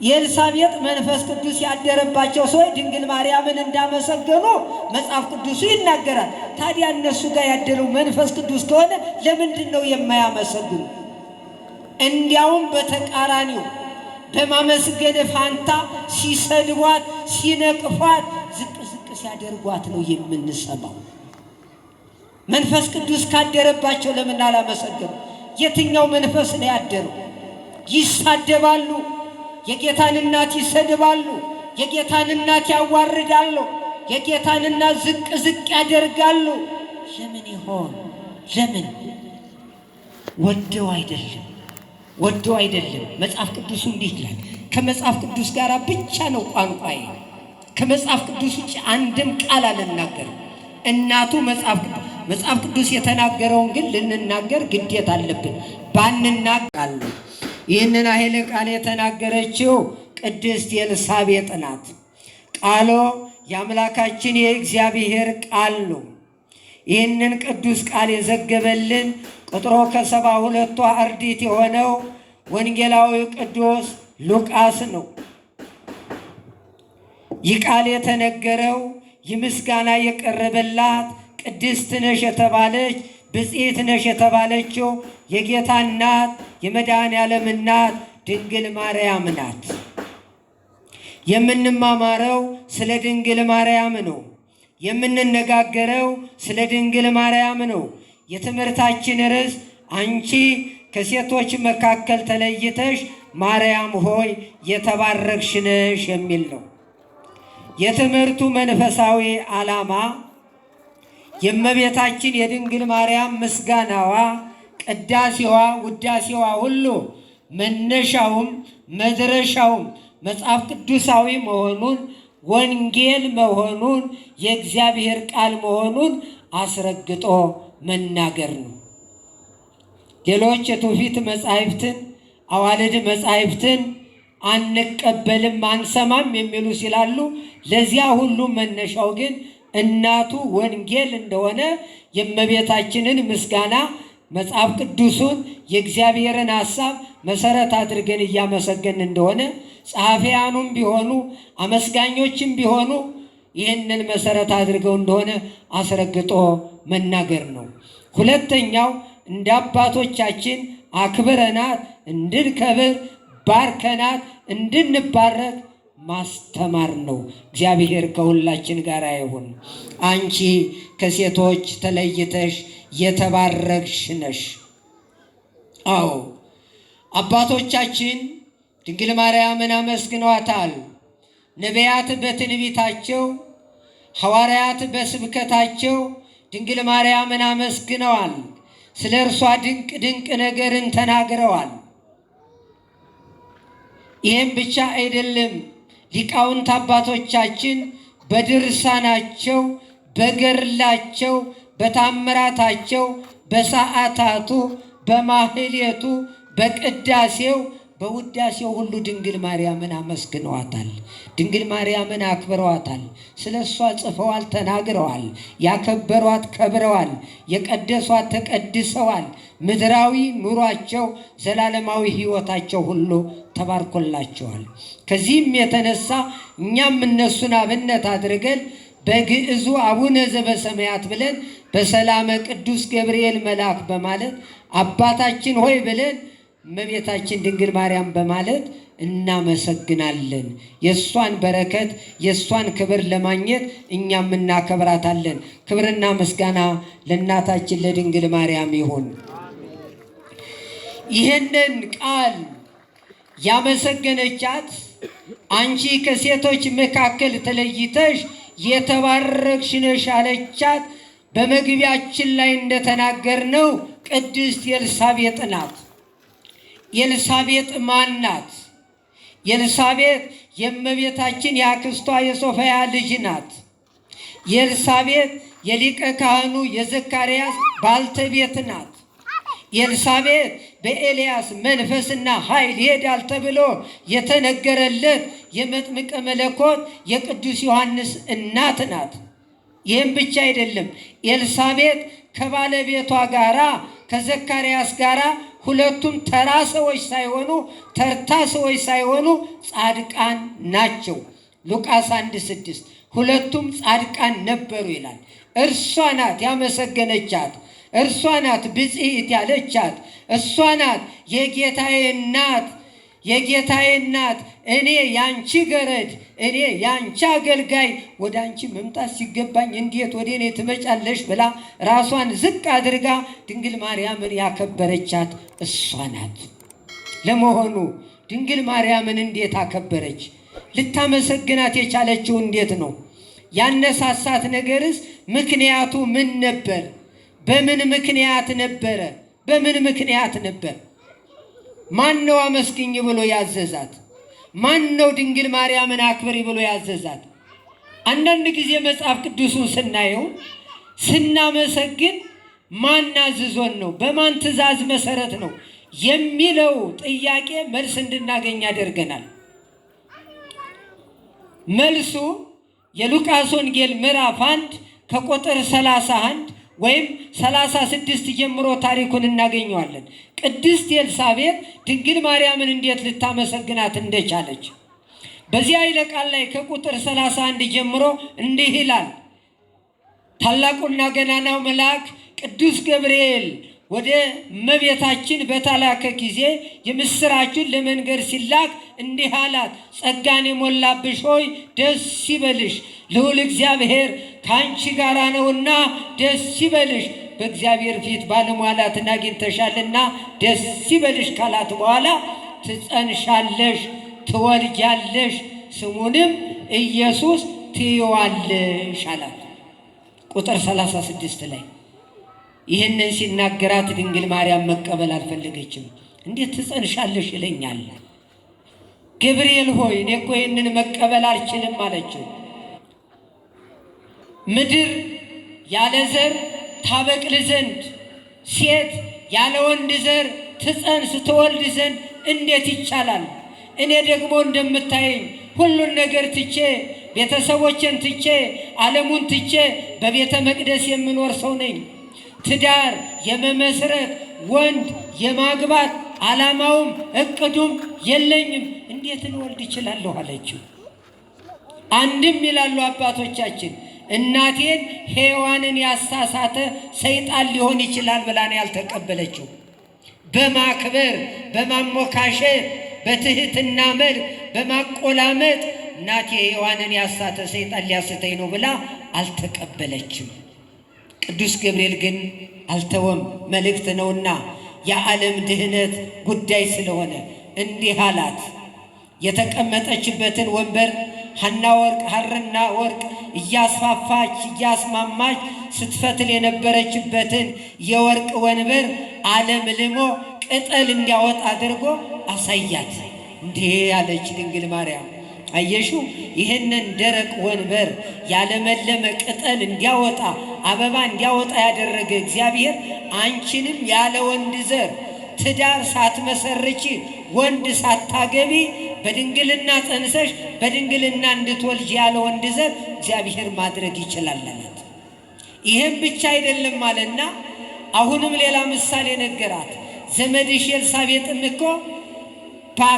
የኤልሳቤጥ መንፈስ ቅዱስ ያደረባቸው ሰዎች ድንግል ማርያምን እንዳመሰገኑ መጽሐፍ ቅዱሱ ይናገራል። ታዲያ እነሱ ጋር ያደረው መንፈስ ቅዱስ ከሆነ ለምንድን ነው የማያመሰግኑ? እንዲያውም በተቃራኒው በማመስገን ፋንታ ሲሰድቧት፣ ሲነቅፏት፣ ዝቅ ዝቅ ሲያደርጓት ነው የምንሰማው። መንፈስ ቅዱስ ካደረባቸው ለምን አላመሰገኑ? የትኛው መንፈስ ነው ያደረው? ይሳደባሉ። የጌታን እናት ይሰድባሉ። የጌታን እናት ያዋርዳሉ። የጌታን እናት ዝቅ ዝቅ ያደርጋሉ። ለምን ይሆን? ለምን? ወደው አይደለም፣ ወደው አይደለም። መጽሐፍ ቅዱሱ እንዲህ ይላል። ከመጽሐፍ ቅዱስ ጋር ብቻ ነው ቋንቋዬ። ከመጽሐፍ ቅዱስ ውጭ አንድም ቃል አልናገርም። እናቱ መጽሐፍ ቅዱስ፣ መጽሐፍ ቅዱስ የተናገረውን ግን ልንናገር ግዴታ አለብን። ባንናገር ይህንን ኃይለ ቃል የተናገረችው ቅድስት ኤልሳቤጥ ናት። ቃሎ የአምላካችን የእግዚአብሔር ቃል ነው። ይህንን ቅዱስ ቃል የዘገበልን ቁጥሮ ከ72ቱ አርድእት የሆነው ወንጌላዊ ቅዱስ ሉቃስ ነው። ይህ ቃል የተነገረው፣ ይህ ምስጋና የቀረበላት ቅድስት ነሽ የተባለች፣ ብፅዕት ነሽ የተባለችው የጌታ እናት፣ የመድኃኔ ዓለም እናት ድንግል ማርያም ናት። የምንማማረው ስለ ድንግል ማርያም ነው። የምንነጋገረው ስለ ድንግል ማርያም ነው። የትምህርታችን ርዕስ አንቺ ከሴቶች መካከል ተለይተሽ ማርያም ሆይ የተባረክሽ ነሽ የሚል ነው። የትምህርቱ መንፈሳዊ ዓላማ የእመቤታችን የድንግል ማርያም ምስጋናዋ፣ ቅዳሴዋ፣ ውዳሴዋ ሁሉ መነሻውም መድረሻውም መጽሐፍ ቅዱሳዊ መሆኑን ወንጌል መሆኑን የእግዚአብሔር ቃል መሆኑን አስረግጦ መናገር ነው። ሌሎች የትውፊት መጻሕፍትን አዋልድ መጻሕፍትን አንቀበልም አንሰማም የሚሉ ሲላሉ፣ ለዚያ ሁሉ መነሻው ግን እናቱ ወንጌል እንደሆነ የእመቤታችንን ምስጋና መጽሐፍ ቅዱሱን የእግዚአብሔርን ሐሳብ መሰረት አድርገን እያመሰገን እንደሆነ ጸሐፊያኑም ቢሆኑ አመስጋኞችም ቢሆኑ ይህንን መሰረት አድርገው እንደሆነ አስረግጦ መናገር ነው። ሁለተኛው እንደ አባቶቻችን አክብረናት እንድንከብር ባርከናት እንድንባረክ ማስተማር ነው። እግዚአብሔር ከሁላችን ጋር ይሁን። አንቺ ከሴቶች ተለይተሽ የተባረክሽ ነሽ። አዎ አባቶቻችን ድንግል ማርያምን አመስግነዋታል። ነቢያት በትንቢታቸው፣ ሐዋርያት በስብከታቸው ድንግል ማርያምን አመስግነዋል። ስለ እርሷ ድንቅ ድንቅ ነገርን ተናግረዋል። ይህም ብቻ አይደለም። ሊቃውንት አባቶቻችን በድርሳናቸው፣ በገድላቸው፣ በታምራታቸው፣ በሰዓታቱ፣ በማህሌቱ፣ በቅዳሴው፣ በውዳሴው ሁሉ ድንግል ማርያምን አመስግነዋታል። ድንግል ማርያምን አክብረዋታል። ስለ እሷ ጽፈዋል፣ ተናግረዋል። ያከበሯት ከብረዋል፣ የቀደሷት ተቀድሰዋል። ምድራዊ ኑሯቸው ዘላለማዊ ሕይወታቸው ሁሉ ተባርኮላቸዋል። ከዚህም የተነሳ እኛም እነሱን አብነት አድርገን በግዕዙ አቡነ ዘበሰማያት ብለን በሰላመ ቅዱስ ገብርኤል መልአክ በማለት አባታችን ሆይ ብለን እመቤታችን ድንግል ማርያም በማለት እናመሰግናለን። የእሷን በረከት የእሷን ክብር ለማግኘት እኛም እናከብራታለን። ክብርና ምስጋና ለእናታችን ለድንግል ማርያም ይሁን። ይህንን ቃል ያመሰገነቻት አንቺ ከሴቶች መካከል ተለይተሽ የተባረክሽ ነሽ አለቻት። በመግቢያችን ላይ እንደተናገርነው ቅድስት ኤልሳቤጥ ናት። ኤልሳቤጥ ማን ናት? ኤልሳቤጥ የእመቤታችን የአክስቷ የሶፊያ ልጅ ናት። ኤልሳቤጥ የሊቀ ካህኑ የዘካርያስ ባልተቤት ናት። ኤልሳቤጥ በኤልያስ መንፈስና ኃይል ይሄዳል ተብሎ የተነገረለት የመጥምቀ መለኮት የቅዱስ ዮሐንስ እናት ናት። ይህም ብቻ አይደለም። ኤልሳቤጥ ከባለቤቷ ጋራ ከዘካርያስ ጋራ ሁለቱም ተራ ሰዎች ሳይሆኑ ተርታ ሰዎች ሳይሆኑ ጻድቃን ናቸው። ሉቃስ 1:6 ሁለቱም ጻድቃን ነበሩ ይላል። እርሷ ናት ያመሰገነቻት፣ እርሷ ናት ብፅዕት ያለቻት፣ እሷ ናት የጌታዬ እናት የጌታዬ እናት እኔ ያንቺ ገረድ እኔ ያንቺ አገልጋይ ወደ አንቺ መምጣት ሲገባኝ እንዴት ወደ እኔ ትመጫለሽ? ብላ ራሷን ዝቅ አድርጋ ድንግል ማርያምን ያከበረቻት እሷ ናት። ለመሆኑ ድንግል ማርያምን እንዴት አከበረች? ልታመሰግናት የቻለችው እንዴት ነው? ያነሳሳት ነገርስ ምክንያቱ ምን ነበር? በምን ምክንያት ነበረ? በምን ምክንያት ነበር? ማን ነው አመስግኝ ብሎ ያዘዛት? ማን ነው ድንግል ማርያምን አክብሪ ብሎ ያዘዛት? አንዳንድ ጊዜ መጽሐፍ ቅዱሱን ስናየው ስናመሰግን ማን አዝዞን ነው፣ በማን ትእዛዝ መሰረት ነው የሚለው ጥያቄ መልስ እንድናገኝ ያደርገናል። መልሱ የሉቃስ ወንጌል ምዕራፍ 1 ከቁጥር 31 ወይም 36 ጀምሮ ታሪኩን እናገኘዋለን። ቅድስት ኤልሳቤጥ ድንግል ማርያምን እንዴት ልታመሰግናት እንደቻለች በዚህ ኃይለ ቃል ላይ ከቁጥር 31 ጀምሮ እንዲህ ይላል። ታላቁና ገናናው መልአክ ቅዱስ ገብርኤል ወደ እመቤታችን በተላከ ጊዜ የምስራችን ለመንገር ሲላክ እንዲህ አላት፣ ጸጋን የሞላብሽ ሆይ ደስ ይበልሽ፣ ልዑል እግዚአብሔር ከአንቺ ጋር ነውና ደስ ይበልሽ፣ በእግዚአብሔር ፊት ባለሟላትን አግኝተሻልና ደስ ይበልሽ ካላት በኋላ ትጸንሻለሽ፣ ትወልጃለሽ፣ ስሙንም ኢየሱስ ትይዋለሽ አላት። ቁጥር 36 ላይ ይህንን ሲናገራት ድንግል ማርያም መቀበል አልፈለገችም። እንዴት ትጸንሻለሽ ይለኛል ገብርኤል ሆይ እኔ እኮ ይህንን መቀበል አልችልም አለችው። ምድር ያለ ዘር ታበቅል ዘንድ ሴት ያለ ወንድ ዘር ትጸንስ ትወልድ ዘንድ እንዴት ይቻላል? እኔ ደግሞ እንደምታየኝ ሁሉን ነገር ትቼ ቤተሰቦችን ትቼ ዓለሙን ትቼ በቤተ መቅደስ የምኖር ሰው ነኝ። ትዳር የመመስረት ወንድ የማግባት ዓላማውም እቅዱም የለኝም። እንዴት ልወልድ እችላለሁ? አለችው። አንድም ይላሉ አባቶቻችን እናቴን ሔዋንን ያሳሳተ ሰይጣን ሊሆን ይችላል ብላ ነው ያልተቀበለችው። በማክበር በማሞካሸት በትህትና መልክ በማቆላመጥ እናቴ ሔዋንን ያሳተ ሰይጣን ሊያስተኝ ነው ብላ አልተቀበለችም። ቅዱስ ገብርኤል ግን አልተወም፣ መልእክት ነውና የዓለም ድህነት ጉዳይ ስለሆነ እንዲህ አላት። የተቀመጠችበትን ወንበር ሐና ወርቅ ሐርና ወርቅ እያስፋፋች እያስማማች ስትፈትል የነበረችበትን የወርቅ ወንበር ዓለም ልሞ ቅጠል እንዲያወጣ አድርጎ አሳያት። እንዲህ ያለች ድንግል ማርያም አየሹ፣ ይህንን ደረቅ ወንበር ያለመለመ ቅጠል እንዲያወጣ አበባ እንዲያወጣ ያደረገ እግዚአብሔር አንቺንም ያለ ወንድ ዘር ትዳር ሳትመሰርቺ ወንድ ሳታገቢ በድንግልና ጸንሰሽ በድንግልና እንድትወልጅ ያለ ወንድ ዘር እግዚአብሔር ማድረግ ይችላል አላት። ይህም ብቻ አይደለም አለና አሁንም ሌላ ምሳሌ ነገራት። ዘመድሽ ኤልሳቤጥም እኮ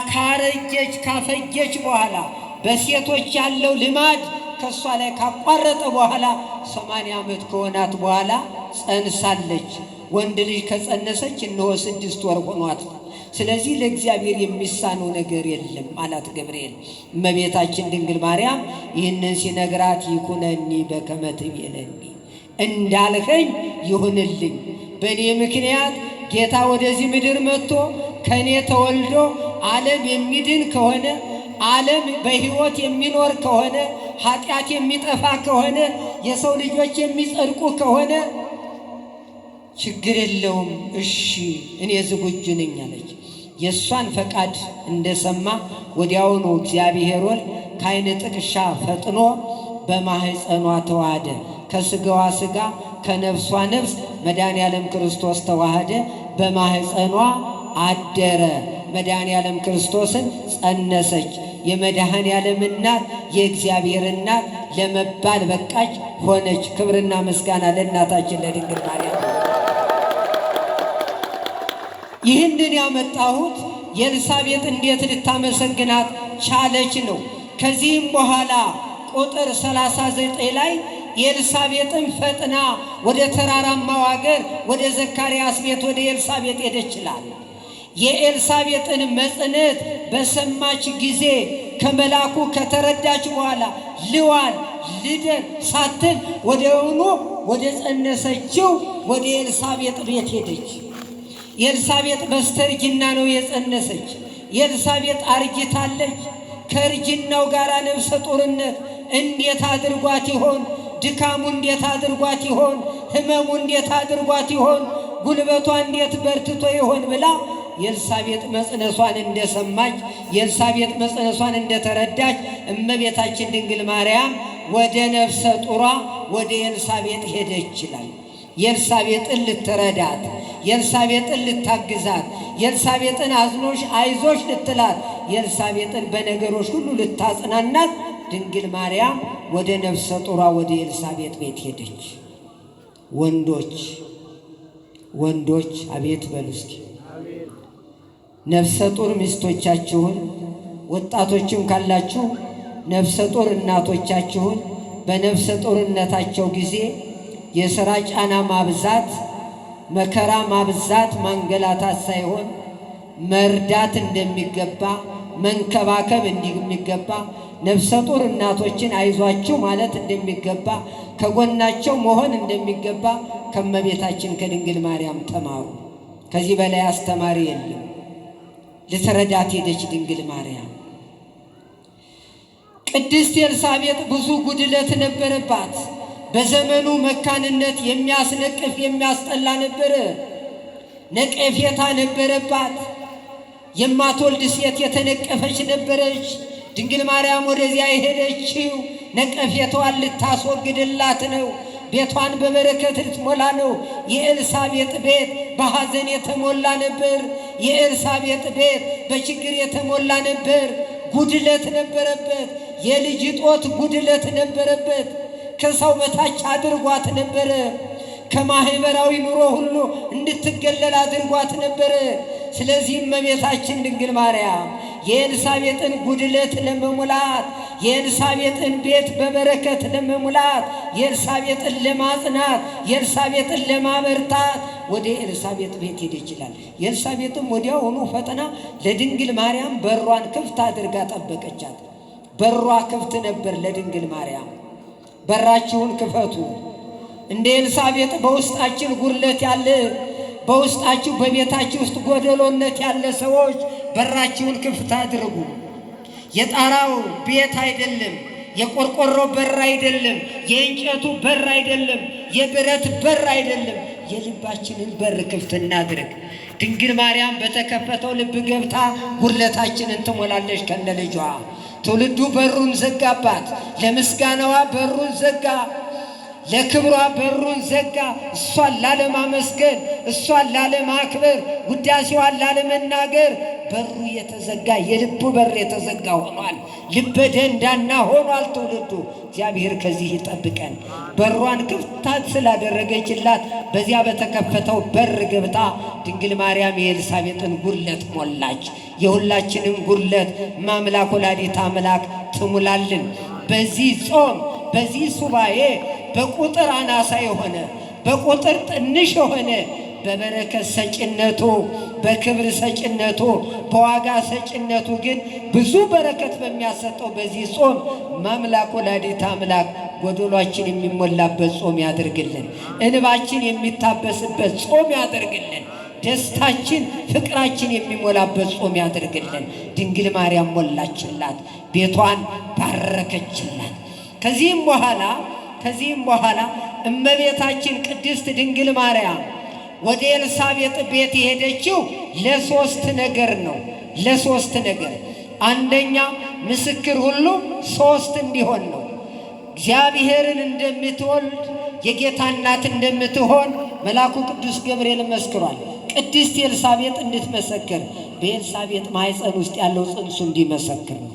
ካረጀች ካፈጀች በኋላ በሴቶች ያለው ልማድ ከእሷ ላይ ካቋረጠ በኋላ 80 ዓመት ከሆናት በኋላ ጸንሳለች። ወንድ ልጅ ከጸነሰች እነሆ 6 ወር ሆኗት። ስለዚህ ለእግዚአብሔር የሚሳነው ነገር የለም አላት ገብርኤል። እመቤታችን ድንግል ማርያም ይህንን ሲነግራት ይኩነኒ በከመ ትቤለኒ፣ እንዳልኸኝ ይሁንልኝ። በእኔ ምክንያት ጌታ ወደዚህ ምድር መጥቶ ከእኔ ተወልዶ ዓለም የሚድን ከሆነ፣ ዓለም በሕይወት የሚኖር ከሆነ፣ ኃጢአት የሚጠፋ ከሆነ፣ የሰው ልጆች የሚጸድቁ ከሆነ ችግር የለውም፣ እሺ እኔ ዝግጁ ነኝ አለች። የእሷን ፈቃድ እንደሰማ ወዲያውኑ እግዚአብሔር ወልድ ከዓይነ ጥቅሻ ፈጥኖ በማህፀኗ ተዋሃደ። ከስጋዋ ስጋ ከነፍሷ ነፍስ መድኃኔ ዓለም ክርስቶስ ተዋሃደ፣ በማህፀኗ አደረ። መድኃኔ ዓለም ክርስቶስን ጸነሰች። የመድኃኔ ዓለም እናት የእግዚአብሔር እናት ለመባል በቃች ሆነች። ክብርና ምስጋና ለእናታችን ለድንግል ማርያም። ይህንን ያመጣሁት የኤልሳቤጥ እንዴት ልታመሰግናት ቻለች ነው። ከዚህም በኋላ ቁጥር 39 ላይ ኤልሳቤጥም ፈጥና ወደ ተራራማው አገር ወደ ዘካርያስ ቤት ወደ ኤልሳቤጥ ሄደች ይላል። የኤልሳቤጥን መጽነት በሰማች ጊዜ ከመላኩ ከተረዳች በኋላ ልዋል ልደር ሳትል ወዲያውኑ ወደ ጸነሰችው ወደ ኤልሳቤጥ ቤት ሄደች። ኤልሳቤጥ በስተርጅና ነው የጸነሰች። ኤልሳቤጥ አርጅታለች። ከእርጅናው ጋር ነፍሰ ጡርነት እንዴት አድርጓት ይሆን? ድካሙ እንዴት አድርጓት ይሆን? ሕመሙ እንዴት አድርጓት ይሆን? ጉልበቷ እንዴት በርትቶ ይሆን ብላ የኤልሳቤጥ መጽነሷን እንደሰማች፣ የኤልሳቤጥ መጽነሷን እንደተረዳች እመቤታችን ድንግል ማርያም ወደ ነፍሰ ጡሯ ወደ ኤልሳቤጥ ሄደች ይላል። የኤልሳቤጥን ልትረዳት፣ የኤልሳቤጥን ልታግዛት፣ የኤልሳቤጥን አዝኖሽ አይዞሽ ልትላት፣ የኤልሳቤጥን በነገሮች ሁሉ ልታጽናናት ድንግል ማርያም ወደ ነፍሰ ጡሯ ወደ ኤልሳቤጥ ቤት ሄደች። ወንዶች፣ ወንዶች አቤት በሉ እስኪ። ነፍሰ ጡር ሚስቶቻችሁን፣ ወጣቶችም ካላችሁ ነፍሰ ጡር እናቶቻችሁን በነፍሰ ጡርነታቸው ጊዜ የሥራ ጫና ማብዛት፣ መከራ ማብዛት ማንገላታት ሳይሆን መርዳት እንደሚገባ፣ መንከባከብ እንደሚገባ፣ ነፍሰ ጡር እናቶችን አይዟችሁ ማለት እንደሚገባ፣ ከጎናቸው መሆን እንደሚገባ ከእመቤታችን ከድንግል ማርያም ተማሩ። ከዚህ በላይ አስተማሪ የለም። ልትረዳት ሄደች ድንግል ማርያም። ቅድስት ኤልሳቤጥ ብዙ ጉድለት ነበረባት። በዘመኑ መካንነት የሚያስነቅፍ የሚያስጠላ ነበረ። ነቀፌታ ነበረባት። የማትወልድ ሴት የተነቀፈች ነበረች። ድንግል ማርያም ወደዚያ የሄደችው ነቀፌታዋን ልታስወግድላት ነው። ቤቷን በበረከት ልትሞላ ነው። የኤልሳቤጥ ቤት በሐዘን የተሞላ ነበር። የኤልሳቤጥ ቤት በችግር የተሞላ ነበር። ጉድለት ነበረበት። የልጅ ጦት ጉድለት ነበረበት። ከሰው በታች አድርጓት ነበረ። ከማህበራዊ ኑሮ ሁሉ እንድትገለል አድርጓት ነበረ። ስለዚህ እመቤታችን ድንግል ማርያም የኤልሳቤጥን ጉድለት ለመሙላት፣ የኤልሳቤጥን ቤት በበረከት ለመሙላት፣ የኤልሳቤጥን ለማጽናት፣ የኤልሳቤጥን ለማበርታት ወደ ኤልሳቤጥ ቤት ሄደ ይችላል። የኤልሳቤጥም ወዲያውኑ ፈጥና ለድንግል ማርያም በሯን ክፍት አድርጋ ጠበቀቻት። በሯ ክፍት ነበር ለድንግል ማርያም። በራችሁን ክፈቱ። እንደ ኤልሳቤጥ በውስጣችን ጉድለት ያለ፣ በውስጣችሁ በቤታችሁ ውስጥ ጎደሎነት ያለ ሰዎች በራችሁን ክፍት አድርጉ። የጣራው ቤት አይደለም፣ የቆርቆሮ በር አይደለም፣ የእንጨቱ በር አይደለም፣ የብረት በር አይደለም። የልባችንን በር ክፍት እናድርግ። ድንግል ማርያም በተከፈተው ልብ ገብታ ጉድለታችንን ትሞላለች ከነ ልጇ። ትውልዱ በሩን ዘጋባት። ለምስጋናዋ በሩን ዘጋ፣ ለክብሯ በሩን ዘጋ። እሷን ላለማመስገን፣ እሷን ላለማክበር፣ ውዳሴዋን ላለመናገር በሩ የተዘጋ፣ የልቡ በር የተዘጋ ሆኗል። ልበ ደንዳና ሆኗል ትውልዱ። እግዚአብሔር ከዚህ ይጠብቀን። በሯን ክፍታት ስላደረገችላት በዚያ በተከፈተው በር ገብታ ድንግል ማርያም የኤልሳቤጥን ጉድለት ሞላች። የሁላችንም ጉድለት ማምላክ ወላዲተ አምላክ ትሙላልን። በዚህ ጾም፣ በዚህ ሱባኤ በቁጥር አናሳ የሆነ፣ በቁጥር ትንሽ የሆነ፣ በበረከት ሰጭነቱ፣ በክብር ሰጭነቱ፣ በዋጋ ሰጭነቱ ግን ብዙ በረከት በሚያሰጠው በዚህ ጾም ማምላክ ወላዲተ አምላክ ጎደሏችን የሚሞላበት ጾም ያድርግልን። እንባችን የሚታበስበት ጾም ያድርግልን። ደስታችን ፍቅራችን የሚሞላበት ጾም ያድርግልን። ድንግል ማርያም ሞላችላት፣ ቤቷን ባረከችላት። ከዚህም በኋላ እመቤታችን ቅድስት ድንግል ማርያም ወደ ኤልሳቤጥ ቤት የሄደችው ለሶስት ነገር ነው። ለሶስት ነገር። አንደኛ ምስክር ሁሉ ሶስት እንዲሆን ነው። እግዚአብሔርን እንደምትወልድ፣ የጌታ እናት እንደምትሆን መልአኩ ቅዱስ ገብርኤል መስክሯል። ቅድስት ኤልሳቤጥ እንድትመሰክር በኤልሳቤጥ ማኅፀን ውስጥ ያለው ጽንሱ እንዲመሰክር ነው።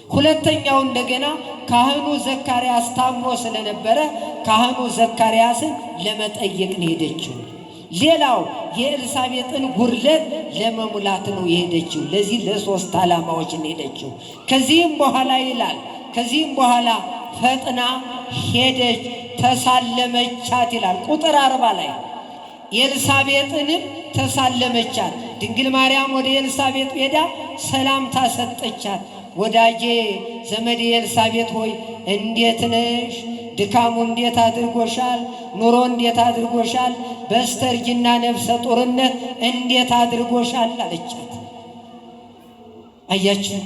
ሁለተኛው እንደገና ካህኑ ዘካርያስ ታሞ ስለነበረ ካህኑ ዘካርያስን ለመጠየቅ ነው የሄደችው። ሌላው የኤልሳቤጥን ጉድለት ለመሙላት ነው የሄደችው። ለዚህ ለሶስት ዓላማዎች ነው የሄደችው። ከዚህም በኋላ ይላል፣ ከዚህም በኋላ ፈጥና ሄደች ተሳለመቻት ይላል ቁጥር 40 ላይ። ኤልሳቤጥንም ተሳለመቻት። ድንግል ማርያም ወደ ኤልሳቤጥ ሄዳ ሰላምታ ሰጠቻት። ወዳጄ ዘመዴ ኤልሳቤጥ ሆይ እንዴት ነሽ? ድካሙ እንዴት አድርጎሻል? ኑሮ እንዴት አድርጎሻል? በስተርጅና ነፍሰ ጡርነት እንዴት አድርጎሻል? አለቻት። አያችሁ፣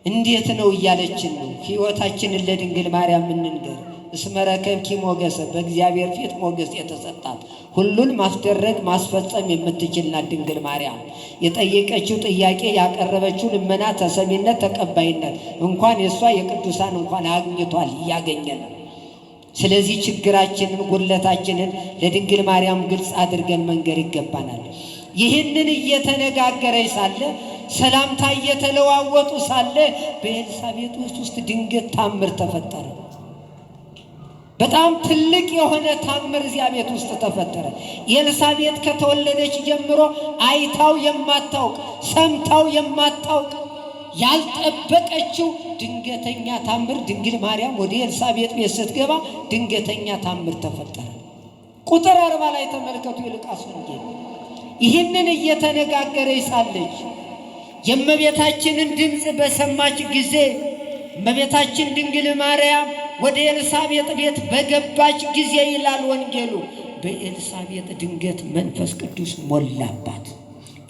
እንዴት ነው እያለችን ነው። ሕይወታችንን ለድንግል ማርያም እንንገር። እስመ ረከብኪ ሞገሰ፣ በእግዚአብሔር ፊት ሞገስ የተሰጣት፣ ሁሉን ማስደረግ ማስፈጸም የምትችል ናት ድንግል ማርያም። የጠየቀችው ጥያቄ፣ ያቀረበችው ልመና ተሰሚነት፣ ተቀባይነት እንኳን የእሷ የቅዱሳን እንኳን አግኝቷል፣ እያገኘ ነው። ስለዚህ ችግራችንን፣ ጉድለታችንን ለድንግል ማርያም ግልጽ አድርገን መንገር ይገባናል። ይህንን እየተነጋገረች ሳለ፣ ሰላምታ እየተለዋወጡ ሳለ በኤልሳቤጥ ውስጥ ድንገት ታምር ተፈጠረ። በጣም ትልቅ የሆነ ታምር እዚያ ቤት ውስጥ ተፈጠረ። ኤልሳቤጥ ከተወለደች ጀምሮ አይታው የማታውቅ፣ ሰምታው የማታውቅ፣ ያልጠበቀችው ድንገተኛ ታምር፣ ድንግል ማርያም ወደ ኤልሳቤጥ ቤት ስትገባ ድንገተኛ ታምር ተፈጠረ። ቁጥር 40 ላይ ተመልከቱ የሉቃስ ወንጌል። ይህንን እየተነጋገረች ሳለች የእመቤታችንን ድምፅ በሰማች ጊዜ እመቤታችን ድንግል ማርያም ወደ ኤልሳቤጥ ቤት በገባች ጊዜ ይላል ወንጌሉ፣ በኤልሳቤጥ ድንገት መንፈስ ቅዱስ ሞላባት።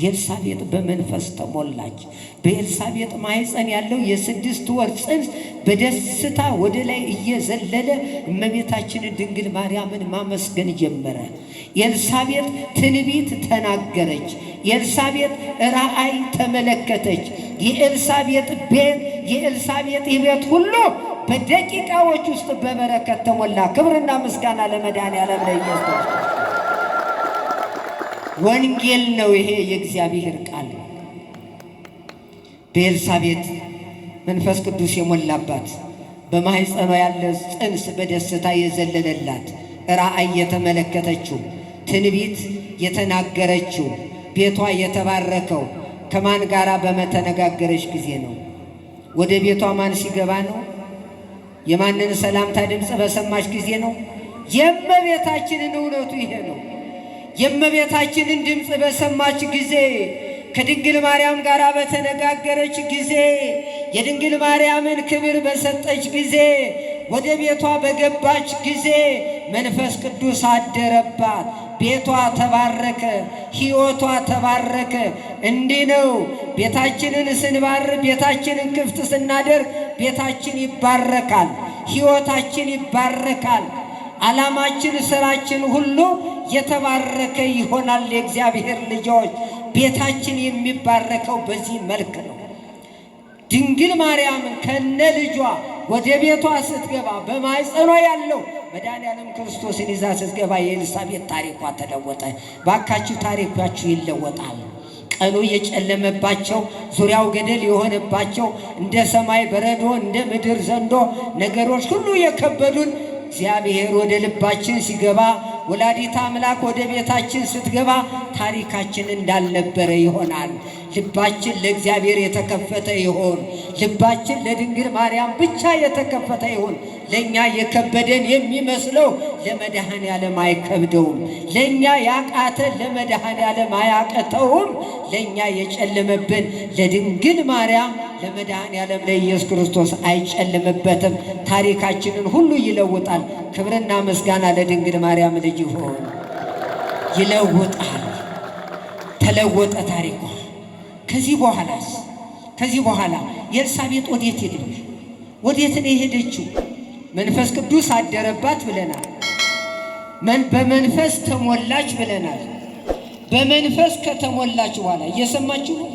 ኤልሳቤጥ በመንፈስ ተሞላች። በኤልሳቤጥ ማኅፀን ያለው የ6 ወር ጽንስ በደስታ ወደ ላይ እየዘለለ እመቤታችንን ድንግል ማርያምን ማመስገን ጀመረ። ኤልሳቤጥ ትንቢት ተናገረች። ኤልሳቤጥ ራእይ ተመለከተች። የኤልሳቤጥ ቤት የኤልሳቤጥ ቤት ሁሉ በደቂቃዎች ውስጥ በበረከት ተሞላ። ክብርና ምስጋና ለመድኃኔዓለም ለኢየሱስ። ወንጌል ነው ይሄ የእግዚአብሔር ቃል። በኤልሳቤጥ መንፈስ ቅዱስ የሞላባት፣ በማኅፀኗ ያለ ጽንስ በደስታ የዘለለላት፣ ራእይ የተመለከተችው፣ ትንቢት የተናገረችው፣ ቤቷ የተባረከው ከማን ጋር በመተነጋገረች ጊዜ ነው? ወደ ቤቷ ማን ሲገባ ነው? የማንን ሰላምታ ድምፅ በሰማች ጊዜ ነው? የእመቤታችንን እውነቱ ይሄ ነው። የእመቤታችንን ድምፅ በሰማች ጊዜ፣ ከድንግል ማርያም ጋር በተነጋገረች ጊዜ፣ የድንግል ማርያምን ክብር በሰጠች ጊዜ፣ ወደ ቤቷ በገባች ጊዜ መንፈስ ቅዱስ አደረባት። ቤቷ ተባረከ፣ ሕይወቷ ተባረከ። እንዲህ ነው ቤታችንን ስንባር፣ ቤታችንን ክፍት ስናደርግ ቤታችን ይባረካል፣ ሕይወታችን ይባረካል። ዓላማችን፣ ስራችን ሁሉ የተባረከ ይሆናል። የእግዚአብሔር ልጆች፣ ቤታችን የሚባረከው በዚህ መልክ ነው። ድንግል ማርያምን ከነ ልጇ ወደ ቤቷ ስትገባ፣ በማኅፀኗ ያለው መድኃኔዓለም ክርስቶስን ይዛ ስትገባ የኤልሳቤጥ ታሪኳ ተለወጠ። ባካችሁ ታሪኳችሁ ይለወጣል። ቀኑ የጨለመባቸው፣ ዙሪያው ገደል የሆነባቸው፣ እንደ ሰማይ በረዶ እንደ ምድር ዘንዶ ነገሮች ሁሉ የከበዱን፣ እግዚአብሔር ወደ ልባችን ሲገባ፣ ወላዲተ አምላክ ወደ ቤታችን ስትገባ ታሪካችን እንዳልነበረ ይሆናል። ልባችን ለእግዚአብሔር የተከፈተ ይሆን። ልባችን ለድንግል ማርያም ብቻ የተከፈተ ይሁን። ለእኛ የከበደን የሚመስለው ለመድኃኔ ዓለም አይከብደውም። ለእኛ ያቃተን ለመድኃኔ ዓለም አያቅተውም። ለእኛ የጨለመብን ለድንግል ማርያም ለመድኃኔ ዓለም ለኢየሱስ ክርስቶስ አይጨልምበትም። ታሪካችንን ሁሉ ይለውጣል። ክብርና ምስጋና ለድንግል ማርያም ልጅ ይሁን። ይለውጣል። ተለወጠ ታሪኳ። ከዚህ በኋላስ? ከዚህ በኋላ ኤልሳቤጥ ወዴት ሄደች? ወዴት ነው የሄደችው? መንፈስ ቅዱስ አደረባት ብለናል። በመንፈስ ተሞላች ብለናል። በመንፈስ ከተሞላች በኋላ፣ እየሰማችሁ ነው።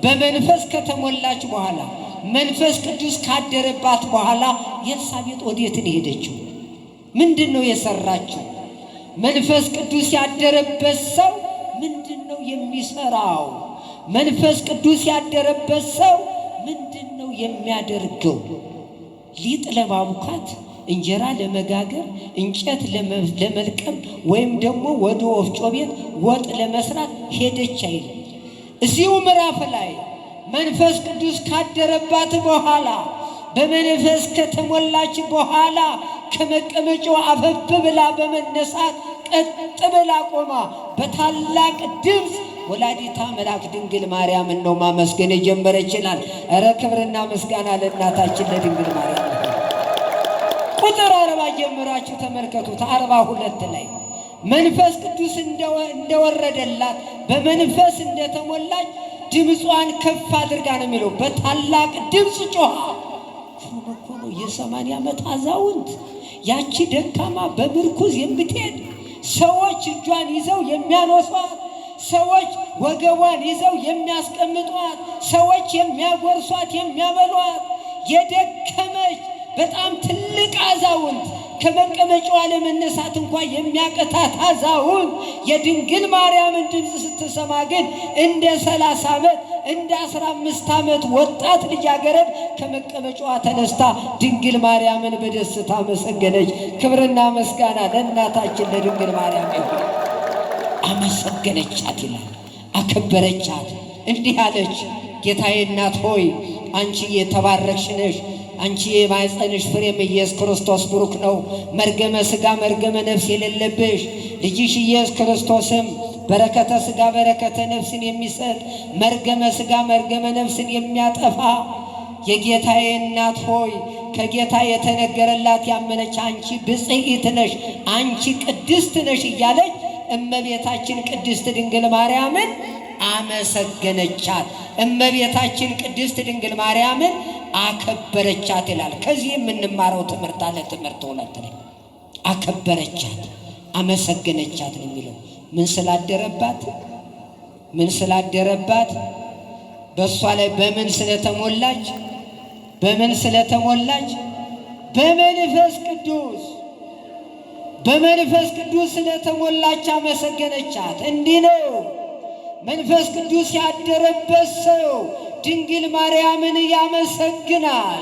በመንፈስ ከተሞላች በኋላ፣ መንፈስ ቅዱስ ካደረባት በኋላ ኤልሳቤጥ ወዴት ነው የሄደችው? ምንድን ነው የሰራችው? መንፈስ ቅዱስ ያደረበት ሰው ምንድን ነው የሚሰራው? መንፈስ ቅዱስ ያደረበት ሰው ምንድን ነው የሚያደርገው? ሊጥ ለማቡካት፣ እንጀራ ለመጋገር፣ እንጨት ለመልቀም ወይም ደግሞ ወደ ወፍጮ ቤት ወጥ ለመስራት ሄደች አይልም። እዚሁ ምዕራፍ ላይ መንፈስ ቅዱስ ካደረባት በኋላ፣ በመንፈስ ከተሞላች በኋላ ከመቀመጫው አፈፍ ብላ በመነሳት ቀጥ ብላ ቆማ በታላቅ ድምፅ ወላዲታ መልአክ ድንግል ማርያምን ነው ማመስገን የጀመረች ይላል። እረ ክብርና ምስጋና ለእናታችን ለድንግል ማርያም። ቁጥር 40 ጀምራችሁ ተመልከቱት። 42 ላይ መንፈስ ቅዱስ እንደወረደላት፣ በመንፈስ እንደተሞላች ድምጿን ከፍ አድርጋ ነው የሚለው። በታላቅ ድምፅ ጮኻ። እኮ ነው የ80 ዓመት አዛውንት፣ ያቺ ደካማ በምርኩዝ የምትሄድ፣ ሰዎች እጇን ይዘው የሚያነሷት፣ ሰዎች ወገቧን ይዘው የሚያስቀምጧት፣ ሰዎች የሚያጎርሷት የሚያበሏት፣ የደከመች በጣም ትልቅ አዛውንት፣ ከመቀመጫዋ ለመነሳት እንኳ የሚያቅታት አዛውንት የድንግል ማርያምን ድምፅ ስትሰማ ግን እንደ 30 ዓመት፣ እንደ 15 ዓመት ወጣት ልጃገረድ ከመቀመጫዋ ተነስታ ድንግል ማርያምን በደስታ አመሰገነች። ክብርና ምስጋና ለእናታችን ለድንግል ማርያም ይሁን። አመሰገነቻት ይላል፣ አከበረቻት። እንዲህ አለች፣ ጌታዬ እናት ሆይ፣ አንቺ የተባረክሽ ነሽ። አንቺ የማኅፀንሽ ፍሬም ኢየሱስ ክርስቶስ ብሩክ ነው። መርገመ ሥጋ መርገመ ነፍስ የሌለብሽ ልጅሽ ኢየሱስ ክርስቶስም በረከተ ሥጋ በረከተ ነፍስን የሚሰጥ መርገመ ሥጋ መርገመ ነፍስን የሚያጠፋ የጌታዬ እናት ሆይ ከጌታ የተነገረላት ያመነች አንቺ ብፅዕት ነሽ፣ አንቺ ቅድስት ነሽ እያለች እመቤታችን ቅድስት ድንግል ማርያምን አመሰገነቻት። እመቤታችን ቅድስት ድንግል ማርያምን አከበረቻት ይላል። ከዚህ የምንማረው ትምህርት አለ። ትምህርት ሁለት ላይ አከበረቻት፣ አመሰገነቻት ነው የሚለው። ምን ስላደረባት? ምን ስላደረባት? በእሷ ላይ በምን ስለተሞላች? በምን ስለተሞላች? በመንፈስ ቅዱስ በመንፈስ ቅዱስ ስለተሞላች አመሰገነቻት። እንዲህ ነው መንፈስ ቅዱስ ያደረበት ሰው ድንግል ማርያምን ያመሰግናል።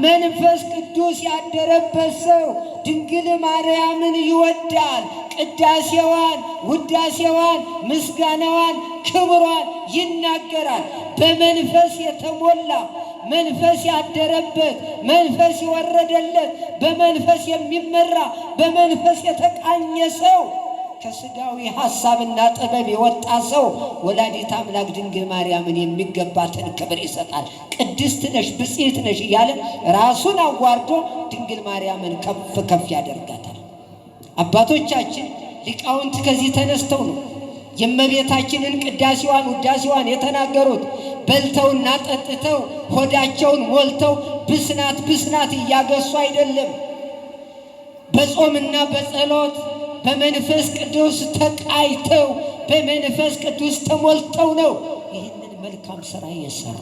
መንፈስ ቅዱስ ያደረበት ሰው ድንግል ማርያምን ይወዳል። ቅዳሴዋን፣ ውዳሴዋን፣ ምስጋናዋን፣ ክብሯን ይናገራል። በመንፈስ የተሞላ መንፈስ ያደረበት መንፈስ የወረደለት በመንፈስ የሚመራ በመንፈስ የተቃኘ ሰው ከስጋዊ ሐሳብና ጥበብ የወጣ ሰው ወላዲት አምላክ ድንግል ማርያምን የሚገባትን ክብር ይሰጣል። ቅድስት ነሽ፣ ብፅዕት ነሽ እያለ ራሱን አዋርዶ ድንግል ማርያምን ከፍ ከፍ ያደርጋታል። አባቶቻችን ሊቃውንት ከዚህ ተነስተው ነው የእመቤታችንን ቅዳሴዋን ውዳሴዋን የተናገሩት። በልተውና ጠጥተው ሆዳቸውን ሞልተው ብስናት ብስናት እያገሱ አይደለም። በጾምና በጸሎት በመንፈስ ቅዱስ ተቃይተው በመንፈስ ቅዱስ ተሞልተው ነው ይህንን መልካም ስራ የሰሩ።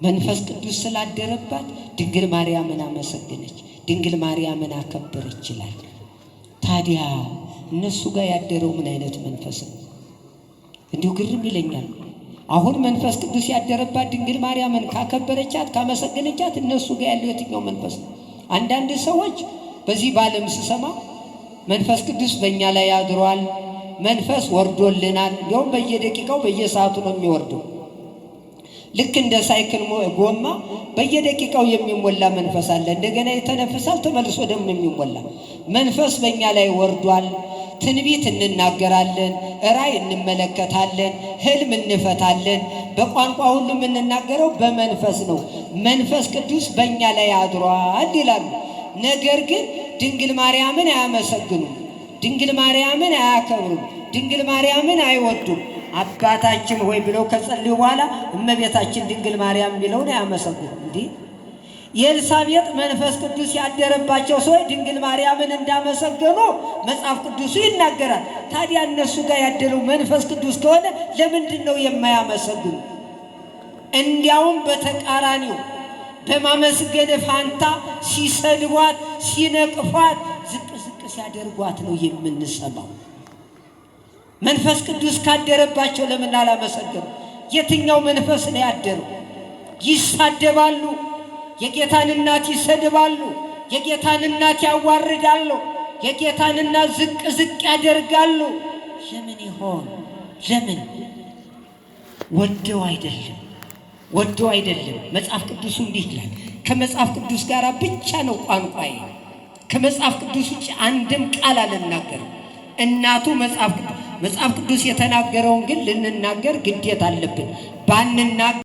መንፈስ ቅዱስ ስላደረባት ድንግል ማርያምን አመሰገነች፣ ድንግል ማርያምን አከበረች ይላል። ታዲያ እነሱ ጋር ያደረው ምን አይነት መንፈስ ነው? እንዲሁ ግርም ይለኛል። አሁን መንፈስ ቅዱስ ያደረባት ድንግል ማርያምን ካከበረቻት ካመሰገነቻት እነሱ ጋር ያለው የትኛው መንፈስ ነው? አንዳንድ ሰዎች በዚህ በዓለም ስሰማ መንፈስ ቅዱስ በእኛ ላይ ያድሯል፣ መንፈስ ወርዶልናል። እንዲሁም በየደቂቃው በየሰዓቱ ነው የሚወርደው። ልክ እንደ ሳይክል ጎማ በየደቂቃው የሚሞላ መንፈስ አለ። እንደገና የተነፍሳል፣ ተመልሶ ደግሞ የሚሞላ መንፈስ በእኛ ላይ ወርዷል። ትንቢት እንናገራለን፣ ራእይ እንመለከታለን፣ ህልም እንፈታለን። በቋንቋ ሁሉ የምንናገረው በመንፈስ ነው። መንፈስ ቅዱስ በእኛ ላይ አድሯል ይላሉ። ነገር ግን ድንግል ማርያምን አያመሰግኑም፣ ድንግል ማርያምን አያከብሩም፣ ድንግል ማርያምን አይወዱም። አባታችን ሆይ ብለው ከጸልዩ በኋላ እመቤታችን ድንግል ማርያም የሚለውን አያመሰግኑም። እንዲህ የኤልሳቤጥ መንፈስ ቅዱስ ያደረባቸው ሰዎች ድንግል ማርያምን እንዳመሰገኑ መጽሐፍ ቅዱሱ ይናገራል። ታዲያ እነሱ ጋር ያደረው መንፈስ ቅዱስ ከሆነ ለምንድን ነው የማያመሰግኑ? እንዲያውም በተቃራኒው በማመስገን ፋንታ ሲሰድቧት፣ ሲነቅፏት፣ ዝቅ ዝቅ ሲያደርጓት ነው የምንሰማው። መንፈስ ቅዱስ ካደረባቸው ለምን አላመሰገኑ? የትኛው መንፈስ ነው ያደረው? ይሳደባሉ። የጌታን እናት ይሰድባሉ። የጌታን እናት ያዋርዳሉ። የጌታን እናት ዝቅ ዝቅ ያደርጋሉ። ለምን ይሆን? ለምን ወደው አይደለም፣ ወደው አይደለም። መጽሐፍ ቅዱሱ እንዲህ ይላል። ከመጽሐፍ ቅዱስ ጋር ብቻ ነው ቋንቋዬ። ከመጽሐፍ ቅዱስ ውጭ አንድም ቃል አልናገርም። እናቱ መጽሐፍ ቅዱስ መጽሐፍ ቅዱስ የተናገረውን ግን ልንናገር ግዴታ አለብን። ባንናገር